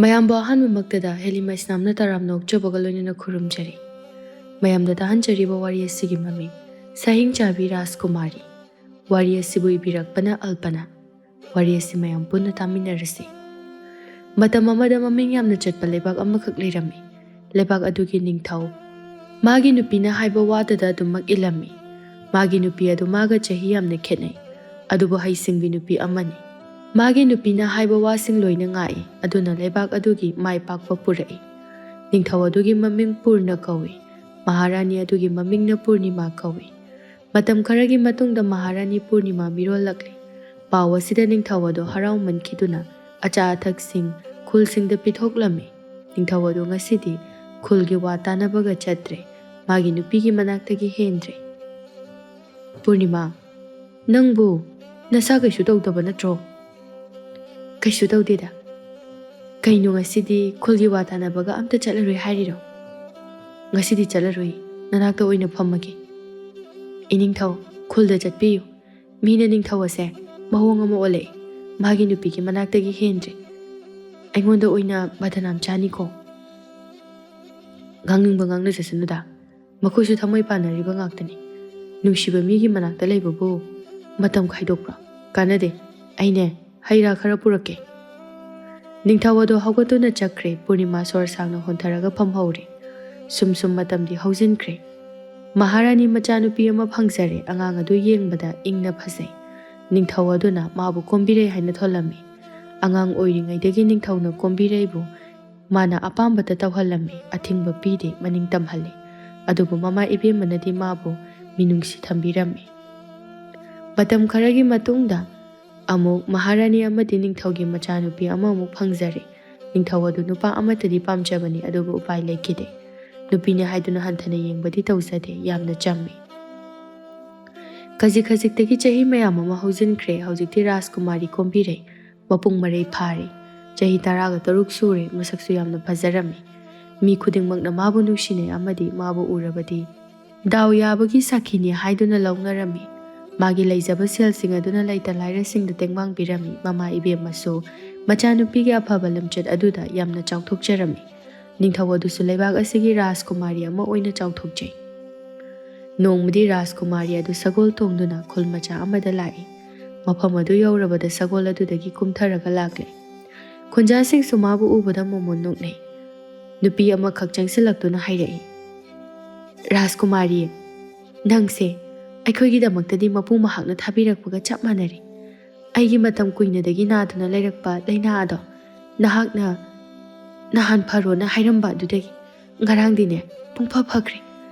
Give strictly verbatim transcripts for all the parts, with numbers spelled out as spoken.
ꯃꯌꯥꯝꯕꯨ ꯑꯍꯥꯟꯕꯃꯛꯇꯗ ꯍꯦꯂꯤꯃ ꯏꯁꯅꯥꯝꯅ ꯇꯔꯥꯝꯅ ꯑꯣꯛꯆꯕꯒ ꯂꯣꯏꯅꯅ ꯈꯨꯔꯨꯝꯖꯔꯤ꯫ ꯃꯌꯥꯝꯗ ꯇꯥꯍꯟꯖꯔꯤꯕ ꯋꯥꯔꯤ ꯑꯁꯤꯒꯤ ꯃꯃꯤꯡ ꯁꯍꯤꯡꯆꯥꯕꯤ ꯔꯥꯖꯀꯨꯃꯥꯔꯤ꯫ ꯋꯥꯔꯤ ꯑꯁꯤꯕꯨ ꯏꯕꯤꯔꯛꯄꯅ ꯑꯜꯄꯅ꯫ ꯋꯥꯔꯤ ꯑꯁꯤ ꯃꯌꯥꯝ ꯄꯨꯟꯅ ꯇꯥꯃꯤꯟꯅꯔꯁꯤ꯫ ꯃꯇꯝ ꯑꯃꯗ ꯃꯃꯤꯡ ꯌꯥꯝꯅ ꯆꯠꯄ ꯂꯩꯕꯥꯛ ꯑꯃꯈꯛ ꯂꯩꯔꯝꯃꯤ꯫ ꯂꯩꯕꯥꯛ ꯑꯗꯨꯒꯤ ꯅꯤꯡꯊꯧ ꯃꯥꯒꯤ ꯅꯨꯄꯤꯅ ꯍꯥꯏꯕ ꯋꯥꯗꯨꯗ ꯑꯗꯨꯃꯛ ꯏꯜꯂꯝꯃꯤ꯫ ꯃꯥꯒꯤ ꯅꯨꯄꯤ ꯑꯗꯨ ꯃꯥꯒ ꯆꯍꯤ ꯌꯥꯝꯅ ꯈꯦꯠꯅꯩ, ꯑꯗꯨꯕꯨ ꯍꯩꯁꯤꯡꯕꯤ ꯅꯨꯄꯤ ꯑꯃꯅꯤ꯫ ꯃꯥꯒꯤ ꯅꯨꯄꯤꯅ ꯍꯥꯏꯕ ꯋꯥꯁꯤꯡ ꯂꯣꯏꯅ ꯉꯥꯛꯏ, ꯑꯗꯨꯅ ꯂꯩꯕꯥꯛ ꯑꯗꯨꯒꯤ ꯃꯥꯏ ꯄꯥꯛꯄ ꯄꯨꯔꯛꯏ꯫ ꯅꯤꯡꯊꯧ ꯑꯗꯨꯒꯤ ꯃꯃꯤꯡ ꯄꯨꯔꯅ ꯀꯧꯏ꯫ ꯃꯍꯥꯔꯥꯅꯤ ꯑꯗꯨꯒꯤ ꯃꯃꯤꯡꯅ ꯄꯨꯔꯅꯤꯃꯥ ꯀꯧꯏ꯫ ꯃꯇꯝ ꯈꯔꯒꯤ ꯃꯇꯨꯡꯗ ꯃꯍꯥꯔꯥꯅꯤ ꯄꯨꯔꯅꯤꯃꯥ ꯃꯤꯔꯣꯜꯂꯛꯂꯤ꯫ ꯄꯥꯎ ꯑꯁꯤꯗ ꯅꯤꯡꯊꯧ ꯑꯗꯨ ꯍꯔꯥꯎꯃꯟꯈꯤꯗꯨꯅ ꯑꯆꯥ ꯑꯊꯛꯁꯤꯡ ꯈꯨꯜꯁꯤꯡꯗ ꯄꯤꯊꯣꯛꯂꯝꯃꯤ꯫ ꯅꯤꯡꯊꯧ ꯑꯗꯨ ꯉꯁꯤꯗꯤ ꯈꯨꯜꯒꯤ ꯋꯥ ꯇꯥꯅꯕꯒ ꯆꯠꯇ꯭ꯔꯦ꯫ ꯃꯥꯒꯤ ꯅꯨꯄꯤꯒꯤ ꯃꯅꯥꯛꯇꯒꯤ ꯍꯦꯟꯗ꯭ꯔꯦ꯫ "ꯄꯨꯔꯅꯤꯃꯥ, ꯅꯪꯕꯨ ꯅꯁꯥ ꯀꯩꯁꯨ ꯇꯧꯗꯕ ꯅꯠꯇ꯭ꯔꯣ?" "ꯀꯩꯁꯨ ꯇꯧꯗꯦꯗ꯫ ꯀꯩꯅꯣ, ꯉꯁꯤꯗꯤ ꯈꯨꯜꯒꯤ ꯋꯥ ꯇꯥꯅꯕꯒ ꯑꯝꯇ ꯆꯠꯂꯔꯣꯏ ꯍꯥꯏꯔꯤꯔꯣ?" "ꯉꯁꯤꯗꯤ ꯆꯠꯂꯔꯣꯏ, ꯅꯅꯥꯛꯇ ꯑꯣꯏꯅ ꯐꯝꯃꯒꯦ꯫" "ꯏꯅꯤꯡꯊꯧ, ꯈꯨꯜꯗ ꯆꯠꯄꯤꯌꯨ꯫ ꯃꯤꯅ ꯅꯤꯡꯊꯧ ꯑꯁꯦ ꯃꯑꯣꯡ ꯑꯃ ꯑꯣꯜꯂꯛꯑꯦ꯫ ꯃꯥꯒꯤ ꯅꯨꯄꯤꯒꯤ ꯃꯅꯥꯛꯇꯒꯤ ꯍꯦꯟꯗ꯭ꯔꯦ꯫ ꯑꯩꯉꯣꯟꯗ ꯑꯣꯏꯅ ꯕꯗꯅꯥꯝ ꯆꯥꯅꯤꯀꯣ꯫" "ꯉꯥꯡꯅꯤꯡꯕ ꯉꯥꯡꯅꯖꯁꯅꯨꯗ꯫ ꯃꯈꯣꯏꯁꯨ ꯊꯃꯣꯏ ꯄꯥꯟꯅꯔꯤꯕ ꯉꯥꯛꯇꯅꯤ꯫ ꯅꯨꯡꯁꯤꯕ ꯃꯤꯒꯤ ꯃꯅꯥꯛꯇ ꯂꯩꯕꯕꯨ ꯃꯇꯝ ꯈꯥꯏꯗꯣꯛꯄ꯭ꯔꯣ? ꯀꯥꯟꯅꯗꯦ꯫ ꯑꯩꯅꯦ, ꯍꯩ ꯔꯥ ꯈꯔ ꯄꯨꯔꯛꯀꯦ꯫" ꯅꯤꯡꯊꯧ ꯑꯗꯨ ꯍꯧꯒꯠꯇꯨꯅ ꯆꯠꯈ꯭ꯔꯦ꯫ ꯄꯨꯔꯅꯤꯃꯥ ꯁꯣꯔ ꯁꯥꯡꯅ ꯍꯣꯟꯊꯔꯒ ꯐꯝꯍꯧꯔꯦ꯫ ꯁꯨꯝ ꯁꯨꯝ ꯃꯇꯝꯗꯤ ꯍꯧꯖꯤꯟꯈ꯭ꯔꯦ꯫ ꯃꯍꯥꯔꯥꯅꯤ ꯃꯆꯥꯅꯨꯄꯤ ꯑꯃ ꯐꯪꯖꯔꯦ꯫ ꯑꯉꯥꯡ ꯑꯗꯨ ꯌꯦꯡꯕꯗ ꯏꯪꯅ ꯐꯖꯩ꯫ ꯅꯤꯡꯊꯧ ꯑꯗꯨꯅ ꯃꯥꯕꯨ ꯀꯣꯝꯕꯤꯔꯩ ꯍꯥꯏꯅ ꯊꯣꯜꯂꯝꯃꯤ꯫ ꯑꯉꯥꯡ ꯑꯣꯏꯔꯤꯉꯩꯗꯒꯤ ꯅꯤꯡꯊꯧꯅ ꯀꯣꯝꯕꯤꯔꯩꯕꯨ ꯃꯥꯅ ꯑꯄꯥꯝꯕꯇ ꯇꯧꯍꯜꯂꯝꯃꯤ꯫ ꯑꯊꯤꯡꯕ ꯄꯤꯗꯦ, ꯃꯅꯤꯡ ꯇꯝꯍꯜꯂꯤ꯫ ꯑꯗꯨꯕꯨ ꯃꯃꯥ ꯏꯕꯦꯝꯃꯅꯗꯤ ꯃꯥꯕꯨ ꯃꯤꯅꯨꯡꯁꯤ ꯊꯝꯕꯤꯔꯝꯃꯤ꯫ ꯃꯇꯝ ꯈꯔꯒꯤ ꯃꯇꯨꯡꯗ ꯑꯃꯨꯛ ꯃꯍꯥꯔꯥꯅꯤ ꯑꯃꯗꯤ ꯅꯤꯡꯊꯧꯒꯤ ꯃꯆꯥꯅꯨꯄꯤ ꯑꯃꯃꯨꯛ ꯐꯪꯖꯔꯦ꯫ ꯅꯤꯡꯊꯧ ꯑꯗꯨ ꯅꯨꯄꯥ ꯑꯃꯠꯇꯗꯤ ꯄꯥꯝꯖꯕꯅꯤ, ꯑꯗꯨꯕꯨ ꯎꯄꯥꯏ ꯂꯩꯈꯤꯗꯦ꯫ ꯅꯨꯄꯤꯅꯤ ꯍꯥꯏꯗꯨꯅ ꯍꯟꯊꯅ ꯌꯦꯡꯕꯗꯤ ꯇꯧꯖꯗꯦ, ꯌꯥꯝꯅ ꯆꯝꯃꯤ꯫ ꯈꯖꯤꯛ ꯈꯖꯤꯛꯇꯒꯤ ꯆꯍꯤ ꯃꯌꯥꯝ ꯑꯃ ꯍꯧꯖꯤꯟꯈ꯭ꯔꯦ꯫ ꯍꯧꯖꯤꯛꯇꯤ ꯔꯥꯖꯀꯨꯃꯥꯔꯤ ꯀꯣꯝꯕꯤꯔꯩ ꯃꯄꯨꯡ ꯃꯔꯩ ꯐꯥꯔꯦ꯫ ꯆꯍꯤ ꯇꯔꯥꯒ ꯇꯔꯨꯛ ꯁꯨꯔꯦ꯫ ꯃꯁꯛꯁꯨ ꯌꯥꯝꯅ ꯐꯖꯔꯝꯃꯤ꯫ ꯃꯤ ꯈꯨꯗꯤꯡꯃꯛꯅ ꯃꯥꯕꯨ ꯅꯨꯡꯁꯤꯅꯩ ꯑꯃꯗꯤ ꯃꯥꯕꯨ ꯎꯔꯕꯗꯤ ꯗꯥꯎ ꯌꯥꯕꯒꯤ ꯁꯥꯈꯤꯅꯤ ꯍꯥꯏꯗꯨꯅ ꯂꯧꯅꯔꯝꯃꯤ꯫ ꯃꯥꯒꯤ ꯂꯩꯖꯕ ꯁꯦꯜꯁꯤꯡ ꯑꯗꯨꯅ ꯂꯩꯇ ꯂꯥꯏꯔꯁꯤꯡꯗ ꯇꯦꯡꯕꯥꯡꯕꯤꯔꯝꯃꯤ꯫ ꯃꯃꯥ ꯏꯕꯦꯝꯃꯁꯨ ꯃꯆꯥꯅꯨꯄꯤꯒꯤ ꯑꯐꯕ ꯂꯝꯆꯠ ꯑꯗꯨꯗ ꯌꯥꯝꯅ ꯆꯥꯎꯊꯣꯛꯆꯔꯝꯃꯤ꯫ ꯅꯤꯡꯊꯧ ꯑꯗꯨꯁꯨ ꯂꯩꯕꯥꯛ ꯑꯁꯤꯒꯤ ꯔꯥꯖꯀꯨꯃꯥꯔꯤ ꯑꯃ ꯑꯣꯏꯅ ꯆꯥꯎꯊꯣꯛꯆꯩ꯫ ꯅꯣꯡꯃꯗꯤ ꯔꯥꯖꯀꯨꯃꯥꯔꯤ ꯑꯗꯨ ꯁꯒꯣꯜ ꯇꯣꯡꯗꯨꯅ ꯈꯨꯜ ꯃꯆꯥ ꯑꯃꯗ ꯂꯥꯛꯏ꯫ ꯃꯐꯝ ꯑꯗꯨ ꯌꯧꯔꯕꯗ ꯁꯒꯣꯜ ꯑꯗꯨꯗꯒꯤ ꯀꯨꯝꯊꯔꯒ ꯂꯥꯛꯂꯦ꯫ ꯈꯨꯟꯖꯥꯁꯤꯡꯁꯨ ꯃꯥꯕꯨ ꯎꯕꯗ ꯃꯣꯃꯣꯟ ꯅꯣꯛꯅꯩ꯫ ꯅꯨꯄꯤ ꯑꯃꯈꯛ ꯆꯪꯁꯤꯜꯂꯛꯇꯨꯅ ꯍꯥꯏꯔꯛꯏ, "ꯔꯥꯖꯀꯨꯃꯥꯔꯤ, ꯅꯪꯁꯦ ꯑꯩꯈꯣꯏꯒꯤꯗꯃꯛꯇꯗꯤ ꯃꯄꯨ ꯃꯍꯥꯛꯅ ꯊꯥꯕꯤꯔꯛꯄꯒ ꯆꯞ ꯃꯥꯟꯅꯔꯦ꯫ ꯑꯩꯒꯤ ꯃꯇꯝ ꯀꯨꯏꯅꯗꯒꯤ ꯅꯥꯗꯨꯅ ꯂꯩꯔꯛꯄ ꯂꯥꯏꯅꯥ ꯑꯗꯣ ꯅꯍꯥꯛꯅ ꯅꯍꯥꯟ ꯐꯔꯣꯅ ꯍꯥꯏꯔꯝꯕ ꯑꯗꯨꯗꯒꯤ ꯉꯔꯥꯡꯗꯤꯅꯦ ꯄꯨꯡꯐ ꯐꯈ꯭ꯔꯦ꯫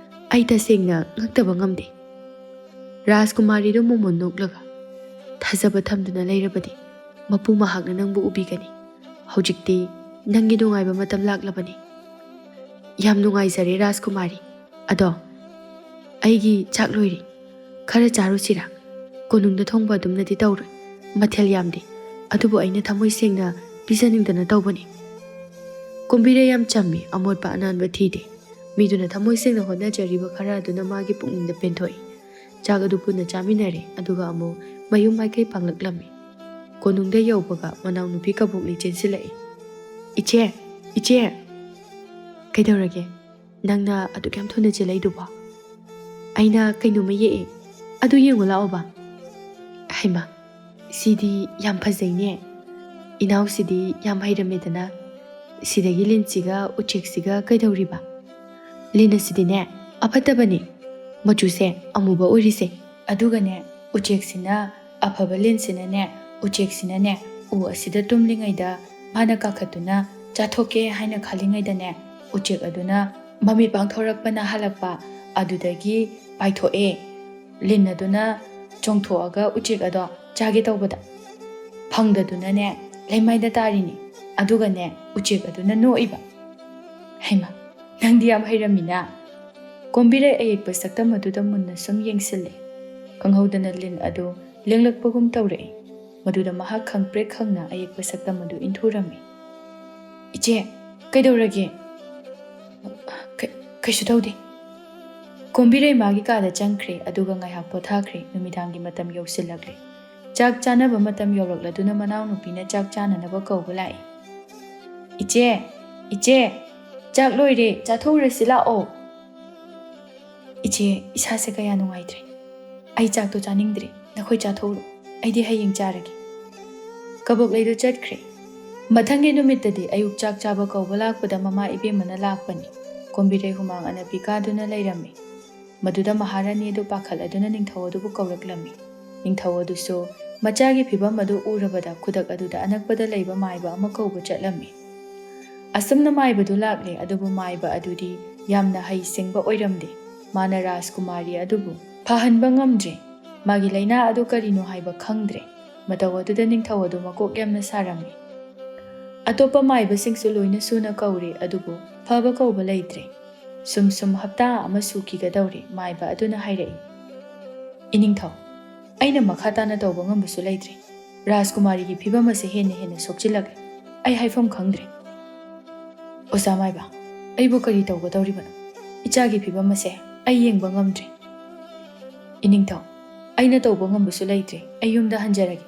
ꯑꯩ ꯇꯁꯦꯡꯅ ꯉꯛꯇꯕ ꯉꯝꯗꯦ꯫" ꯔꯥꯖꯀꯨꯃꯥꯔꯤꯗꯨ ꯃꯣꯃꯣꯟ ꯅꯣꯛꯂꯒ, "ꯊꯥꯖꯕ ꯊꯝꯗꯨꯅ ꯂꯩꯔꯕꯗꯤ ꯃꯄꯨ ꯃꯍꯥꯛꯅ ꯅꯪꯕꯨ ꯎꯕꯤꯒꯅꯤ꯫ ꯍꯧꯖꯤꯛꯇꯤ ꯅꯪꯒꯤ ꯅꯨꯡꯉꯥꯏꯕ ꯃꯇꯝ ꯂꯥꯛꯂꯕꯅꯤ꯫" "ꯌꯥꯝ ꯅꯨꯡꯉꯥꯏꯖꯔꯦ ꯔꯥꯖꯀꯨꯃꯥꯔꯤ꯫ ꯑꯗꯣ ꯑꯩꯒꯤ ꯆꯥꯛ ꯂꯣꯏꯔꯦ꯫ ꯈꯔ ꯆꯥꯔꯨꯁꯤꯔꯥ? ꯀꯣꯅꯨꯡꯗ ꯊꯣꯡꯕ ꯑꯗꯨꯝꯅꯗꯤ ꯇꯧꯔꯣꯏ꯫ ꯃꯊꯦꯜ ꯌꯥꯝꯗꯦ꯫ ꯑꯗꯨꯕꯨ ꯑꯩꯅ ꯊꯃꯣꯏ ꯁꯦꯡꯅ ꯄꯤꯖꯅꯤꯡꯗꯅ ꯇꯧꯕꯅꯤ꯫" ꯀꯣꯝꯕꯤꯔꯩ ꯌꯥꯝ ꯆꯝꯃꯤ, ꯑꯃꯣꯠꯄ ꯑꯅꯥꯟꯕ ꯊꯤꯗꯦ꯫ ꯃꯤꯗꯨꯅ ꯊꯃꯣꯏ ꯁꯦꯡꯅ ꯍꯣꯠꯅꯖꯔꯤꯕ ꯈꯔ ꯑꯗꯨꯅ ꯃꯥꯒꯤ ꯄꯨꯛꯅꯤꯡꯗ ꯄꯦꯟꯊꯣꯛꯏ꯫ ꯆꯥꯛ ꯑꯗꯨ ꯄꯨꯟꯅ ꯆꯥꯃꯤꯟꯅꯔꯦ, ꯑꯗꯨꯒ ꯑꯃꯨꯛ ꯃꯌꯨꯝ ꯃꯥꯏꯀꯩ ꯄꯥꯡꯂꯛꯂꯝꯃꯤ꯫ ꯀꯣꯅꯨꯡꯗ ꯌꯧꯕꯒ ꯃꯅꯥꯎꯅꯨꯄꯤ ꯀꯕꯣꯛꯂꯤ ꯆꯦꯟꯁꯤꯜꯂꯛꯏ꯫ "ꯏꯆꯦ! ꯏꯆꯦ!" "ꯀꯩꯗꯧꯔꯒꯦ? ꯅꯪꯅ ꯑꯗꯨꯛ ꯌꯥꯝ ꯊꯨꯅ ꯆꯦꯜꯂꯛꯏꯗꯨꯕꯣ?" "ꯑꯩꯅ ꯀꯩꯅꯣꯝꯃ ꯌꯦꯛꯑꯦ, ꯑꯗꯨ ꯌꯦꯡꯉꯨ ꯂꯥꯛꯑꯣꯕ꯫" "ꯍꯩꯃꯥ, ꯁꯤꯗꯤ ꯌꯥꯝ ꯐꯖꯩꯅꯦ꯫ ꯏꯅꯥꯎꯁꯤꯗꯤ ꯌꯥꯝ ꯍꯩꯔꯝꯃꯦꯗꯅ꯫ ꯁꯤꯗꯒꯤ ꯂꯤꯟꯁꯤꯒ ꯎꯆꯦꯛꯁꯤꯒ ꯀꯩꯗꯧꯔꯤꯕ?" "ꯂꯤꯟ ꯑꯁꯤꯗꯤꯅꯦ, ꯑꯐꯠꯇꯕꯅꯦ, ꯃꯆꯨꯁꯦ ꯑꯃꯨꯕ ꯑꯣꯏꯔꯤꯁꯦ꯫ ꯑꯗꯨꯒꯅꯦ, ꯎꯆꯦꯛꯁꯤꯅ, ꯑꯐꯕ ꯂꯤꯟꯁꯤꯅꯅꯦ, ꯎꯆꯦꯛꯁꯤꯅꯅꯦ, ꯎ ꯑꯁꯤꯗ ꯇꯨꯝꯂꯤꯉꯩꯗ ꯃꯥꯅ ꯀꯥꯈꯠꯇꯨꯅ ꯆꯥꯊꯣꯛꯀꯦ ꯍꯥꯏꯅ ꯈꯜꯂꯤꯉꯩꯗꯅꯦ, ꯎꯆꯦꯛ ꯑꯗꯨꯅ ꯃꯃꯤꯠ ꯄꯥꯡꯊꯣꯔꯛꯄꯅ ꯍꯜꯂꯛꯄ, ꯑꯗꯨꯗꯒꯤ ꯄꯥꯏꯊꯣꯛꯑꯦ꯫ ꯂꯤꯟ ꯑꯗꯨꯅ ꯆꯣꯡꯊꯣꯛꯑꯒ ꯎꯆꯦꯛ ꯑꯗꯣ ꯆꯥꯒꯦ ꯇꯧꯕꯗ, ꯐꯪꯗꯗꯨꯅꯅꯦ, ꯂꯩꯃꯥꯏꯗ ꯇꯥꯔꯤꯅꯤ꯫ ꯑꯗꯨꯒꯅꯦ, ꯎꯆꯦꯛ ꯑꯗꯨꯅ ꯅꯣꯛꯏꯕ꯫" "ꯍꯩꯃꯥ, ꯅꯪꯗꯤ ꯌꯥꯝ ꯍꯩꯔꯝꯃꯤꯅ꯫" ꯀꯣꯝꯕꯤꯔꯩ ꯑꯌꯦꯛꯄ ꯁꯛꯇꯝ ꯑꯗꯨꯗ ꯃꯨꯟꯅ ꯁꯨꯝ ꯌꯦꯡꯁꯤꯜꯂꯦ꯫ ꯈꯪꯍꯧꯗꯅ ꯂꯤꯟ ꯑꯗꯨ ꯂꯦꯡꯂꯛꯄꯒꯨꯝ ꯇꯧꯔꯛꯏ꯫ ꯃꯗꯨꯗ ꯃꯍꯥꯛ ꯈꯪꯄ꯭ꯔꯦꯛ ꯈꯪꯅ ꯑꯌꯦꯛꯄ ꯁꯛꯇꯝ ꯑꯗꯨ ꯏꯟꯊꯨꯔꯝꯃꯤ꯫ "ꯏꯆꯦ, ꯀꯩꯗꯧꯔꯒꯦ?" "ꯀꯩ-, ꯀꯩꯁꯨ ꯇꯧꯗꯦ꯫" ꯀꯣꯝꯕꯤꯔꯩ ꯃꯥꯒꯤ ꯀꯥꯗ ꯆꯪꯈ꯭ꯔꯦ, ꯑꯗꯨꯒ ꯉꯥꯏꯍꯥꯛ ꯄꯣꯊꯥꯈ꯭ꯔꯦ꯫ ꯅꯨꯃꯤꯗꯥꯡꯒꯤ ꯃꯇꯝ ꯌꯧꯁꯤꯜꯂꯛꯂꯦ꯫ ꯆꯥꯛ ꯆꯥꯅꯕ ꯃꯇꯝ ꯌꯧꯔꯛꯂꯗꯨꯅ ꯃꯅꯥꯎꯅꯨꯄꯤꯅ ꯆꯥꯛ ꯆꯥꯅꯅꯕ ꯀꯧꯕ ꯂꯥꯛꯏ꯫ "ꯏꯆꯦ, ꯏꯆꯦ, ꯆꯥꯛ ꯂꯣꯏꯔꯦ, ꯆꯥꯊꯣꯛꯎꯔꯁꯤ ꯂꯥꯛꯑꯣ꯫" "ꯏꯆꯦ, ꯏꯁꯥꯁꯦ ꯀꯌꯥ ꯅꯨꯡꯉꯥꯏꯇ꯭ꯔꯦ꯫ ꯑꯩ ꯆꯥꯛꯇꯣ ꯆꯥꯅꯤꯡꯗ꯭ꯔꯦ꯫ ꯅꯈꯣꯏ ꯆꯥꯊꯣꯛꯎꯔꯣ꯫ ꯑꯩꯗꯤ ꯍꯌꯦꯡ ꯆꯥꯔꯒꯦ꯫" ꯀꯕꯣꯛꯂꯩꯗꯨ ꯆꯠꯈ꯭ꯔꯦ꯫ ꯃꯊꯪꯒꯤ ꯅꯨꯃꯤꯠꯇꯗꯤ ꯑꯌꯨꯛ ꯆꯥꯛ ꯆꯥꯕ ꯀꯧꯕ ꯂꯥꯛꯄꯗ ꯃꯃꯥ ꯏꯕꯦꯝꯃꯅ ꯂꯥꯛꯄꯅꯤ꯫ ꯀꯣꯝꯕꯤꯔꯩ ꯍꯨꯃꯥꯡ ꯑꯅꯞꯄꯤ ꯀꯥꯗꯨꯅ ꯂꯩꯔꯝꯃꯤ꯫ ꯃꯗꯨꯗ ꯃꯍꯥꯔꯥꯅꯤ ꯑꯗꯨ ꯄꯥꯈꯠꯂꯗꯨꯅ ꯅꯤꯡꯊꯧ ꯑꯗꯨꯕꯨ ꯀꯧꯔꯛꯂꯝꯃꯤ꯫ ꯅꯤꯡꯊꯧ ꯑꯗꯨꯁꯨ ꯃꯆꯥꯒꯤ ꯐꯤꯚꯝ ꯑꯗꯨ ꯎꯔꯕꯗ ꯈꯨꯗꯛ ꯑꯗꯨꯗ ꯑꯅꯛꯄꯗ ꯂꯩꯕ ꯃꯥꯏꯕ ꯑꯃ ꯀꯧꯕ ꯆꯠꯂꯝꯃꯤ꯫ ꯑꯁꯨꯝꯅ ꯃꯥꯏꯕꯗꯨ ꯂꯥꯛꯂꯦ, ꯑꯗꯨꯕꯨ ꯃꯥꯏꯕ ꯑꯗꯨꯗꯤ ꯌꯥꯝꯅ ꯍꯩ ꯁꯤꯡꯕ ꯑꯣꯏꯔꯝꯗꯦ꯫ ꯃꯥꯅ ꯔꯥꯖꯀꯨꯃꯥꯔꯤ ꯑꯗꯨꯕꯨ ꯐꯍꯟꯕ ꯉꯝꯗ꯭ꯔꯦ꯫ ꯃꯥꯒꯤ ꯂꯥꯏꯅꯥ ꯑꯗꯨ ꯀꯔꯤꯅꯣ ꯍꯥꯏꯕ ꯈꯪꯗ꯭ꯔꯦ꯫ ꯃꯇꯧ ꯑꯗꯨꯗ ꯅꯤꯡꯊꯧ ꯑꯗꯨ ꯃꯀꯣꯛ ꯌꯥꯝꯅ ꯁꯥꯔꯝꯃꯤ꯫ ꯑꯇꯣꯞꯄ ꯃꯥꯏꯕꯁꯤꯡꯁꯨ ꯂꯣꯏꯅ ꯁꯨꯅ ꯀꯧꯔꯦ, ꯑꯗꯨꯕꯨ ꯐꯕ ꯀꯧꯕ ꯂꯩꯇ꯭ꯔꯦ꯫ ꯁꯨꯝ ꯁꯨꯝ ꯍꯞꯇꯥ ꯑꯃ ꯁꯨꯈꯤꯒꯗꯧꯔꯦ꯫ ꯃꯥꯏꯕ ꯑꯗꯨꯅ ꯍꯥꯏꯔꯛꯏ, "ꯏꯅꯤꯡꯊꯧ, ꯑꯩꯅ ꯃꯈꯥ ꯇꯥꯅ ꯇꯧꯕ ꯉꯝꯕꯁꯨ ꯂꯩꯇ꯭ꯔꯦ꯫ ꯔꯥꯖꯀꯨꯃꯥꯔꯤꯒꯤ ꯐꯤꯕꯝ ꯑꯁꯦ ꯍꯦꯟꯅ ꯍꯦꯟꯅ ꯁꯣꯛꯆꯤꯜꯂꯛꯂꯦ꯫ ꯑꯩ ꯍꯥꯏꯐꯝ ꯈꯪꯗ꯭ꯔꯦ꯫ ꯑꯣꯖꯥ ꯃꯥꯏꯕ, ꯑꯩꯕꯨ ꯀꯔꯤ ꯇꯧꯒꯗꯧꯔꯤꯕꯅꯣ? ꯏꯆꯥꯒꯤ ꯐꯤꯕꯝ ꯑꯁꯦ ꯑꯩ ꯌꯦꯡꯕ ꯉꯝꯗ꯭ꯔꯦ꯫ ꯏꯅꯤꯡꯊꯧ, ꯑꯩꯅ ꯇꯧꯕ ꯉꯝꯕꯁꯨ ꯂꯩꯇ꯭ꯔꯦ꯫ ꯑꯩ ꯌꯨꯝꯗ ꯍꯟꯖꯔꯒꯦ꯫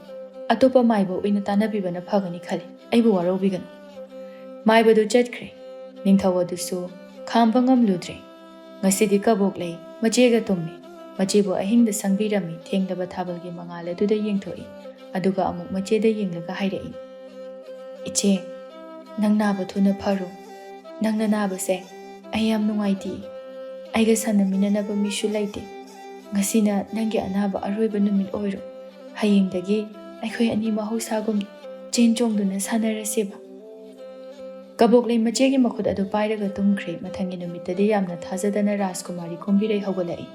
ꯑꯇꯣꯞꯄ ꯃꯥꯏꯕ ꯑꯣꯏꯅ ꯇꯥꯟꯅꯕꯤꯕꯅ ꯐꯒꯅꯤ ꯈꯜꯂꯤ꯫ ꯑꯩꯕꯨ ꯋꯥꯔꯧꯕꯤꯒꯅꯨ꯫" ꯃꯥꯏꯕꯗꯨ ꯆꯠꯈ꯭ꯔꯦ꯫ ꯅꯤꯡꯊꯧ ꯑꯗꯨꯁꯨ ꯈꯥꯝꯕ ꯉꯝꯂꯨꯗ꯭ꯔꯦ꯫ ꯉꯁꯤꯗꯤ ꯀꯕꯣꯛꯂꯩ ꯃꯆꯦꯒ ꯇꯨꯝꯃꯤ꯫ ꯃꯆꯦꯕꯨ ꯑꯍꯤꯡꯗ ꯁꯪꯕꯤꯔꯝꯃꯤ꯫ ꯊꯦꯡꯂꯕ ꯊꯥꯕꯜꯒꯤ ꯃꯉꯥꯜ ꯑꯗꯨꯗ ꯌꯦꯡꯊꯣꯛꯏ꯫ ꯑꯗꯨꯒ ꯑꯃꯨꯛ ꯃꯆꯦꯗ ꯌꯦꯡꯂꯒ ꯍꯥꯏꯔꯛꯏ, "ꯏꯆꯦ, ꯅꯪ ꯅꯥꯕ ꯊꯨꯅ ꯐꯔꯣ꯫ ꯅꯪꯅ ꯅꯥꯕꯁꯦ ꯑꯩ ꯌꯥꯝ ꯅꯨꯡꯉꯥꯏꯇꯦ꯫ ꯑꯩꯒ ꯁꯥꯟꯅꯃꯤꯟꯅꯅꯕ ꯃꯤꯁꯨ ꯂꯩꯇꯦ꯫ ꯉꯁꯤꯅ ꯅꯪꯒꯤ ꯑꯅꯥꯕ ꯑꯔꯣꯏꯕ ꯅꯨꯃꯤꯠ ꯑꯣꯏꯔꯣ꯫ ꯍꯌꯦꯡꯗꯒꯤ ꯑꯩꯈꯣꯏ ꯑꯅꯤ ꯃꯍꯧꯁꯥꯒꯨꯝ ꯆꯦꯟ ꯆꯣꯡꯗꯨꯅ ꯁꯥꯟꯅꯔꯁꯦꯕ꯫" ꯀꯕꯣꯛꯂꯩ ꯃꯆꯦꯒꯤ ꯃꯈꯨꯠ ꯑꯗꯨ ꯄꯥꯏꯔꯒ ꯇꯨꯝꯈ꯭ꯔꯦ꯫ ꯃꯊꯪꯒꯤ ꯅꯨꯃꯤꯠꯇꯗꯤ ꯌꯥꯝꯅ ꯊꯥꯖꯗꯅ ꯔꯥꯖꯀꯨꯃꯥꯔꯤ ꯀꯣꯝꯕꯤꯔꯩ ꯍꯧꯒꯠꯂꯛꯏ꯫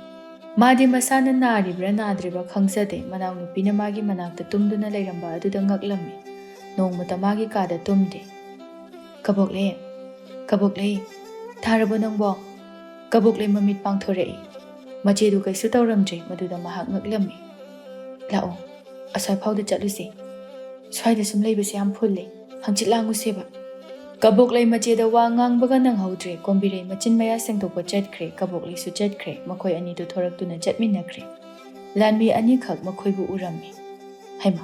ꯃꯥꯗꯤ ꯃꯁꯥꯅ ꯅꯥꯔꯤꯕ꯭ꯔꯥ ꯅꯥꯗ꯭ꯔꯤꯕ꯭ꯔꯥ ꯈꯪꯖꯗꯦ꯫ ꯃꯅꯥꯎꯅꯨꯄꯤꯅ ꯃꯥꯒꯤ ꯃꯅꯥꯛꯇ ꯇꯨꯝꯗꯨꯅ ꯂꯩꯔꯝꯕ ꯑꯗꯨꯗ ꯉꯛꯂꯝꯃꯤ꯫ ꯅꯣꯡꯃꯇ ꯃꯥꯒꯤ ꯀꯥꯗ ꯇꯨꯝꯗꯦ꯫ "ꯀꯕꯣꯛꯂꯩ, ꯀꯕꯣꯛꯂꯩ, ꯊꯥꯔꯕꯣ ꯅꯪꯕꯣ?" ꯀꯕꯣꯛꯂꯩ ꯃꯃꯤꯠ ꯄꯥꯡꯊꯣꯔꯛꯏ꯫ ꯃꯆꯦꯗꯨ ꯀꯩꯁꯨ ꯇꯧꯔꯝꯗ꯭ꯔꯦ꯫ ꯃꯗꯨꯗ ꯃꯍꯥꯛ ꯉꯛꯂꯝꯃꯤ꯫ "ꯂꯥꯛꯑꯣ, ꯑꯁ꯭ꯋꯥꯏꯐꯥꯎꯗ ꯆꯠꯂꯨꯁꯦ꯫ ꯁ꯭ꯋꯥꯏꯗ ꯁꯨꯝ ꯂꯩꯕꯁꯦ ꯌꯥꯝ ꯐꯨꯜꯂꯦ꯫ ꯍꯪꯆꯤꯠ ꯂꯥꯡꯉꯨꯁꯦꯕ꯫" ꯀꯕꯣꯛꯂꯩ ꯃꯆꯦꯗ ꯋꯥ ꯉꯥꯡꯕꯒ ꯅꯪꯍꯧꯗ꯭ꯔꯦ꯫ ꯀꯣꯝꯕꯤꯔꯩ ꯃꯆꯤꯟ ꯃꯌꯥ ꯁꯦꯡꯗꯣꯛꯄ ꯆꯠꯈ꯭ꯔꯦ꯫ ꯀꯕꯣꯛꯂꯩꯁꯨ ꯆꯠꯈ꯭ꯔꯦ꯫ ꯃꯈꯣꯏ ꯑꯅꯤꯗꯨ ꯊꯣꯔꯛꯇꯨꯅ ꯆꯠꯃꯤꯟꯅꯈ꯭ꯔꯦ꯫ ꯂꯥꯟꯃꯤ ꯑꯅꯤꯈꯛ ꯃꯈꯣꯏꯕꯨ ꯎꯔꯝꯃꯤ꯫ ꯍꯩꯃꯥ,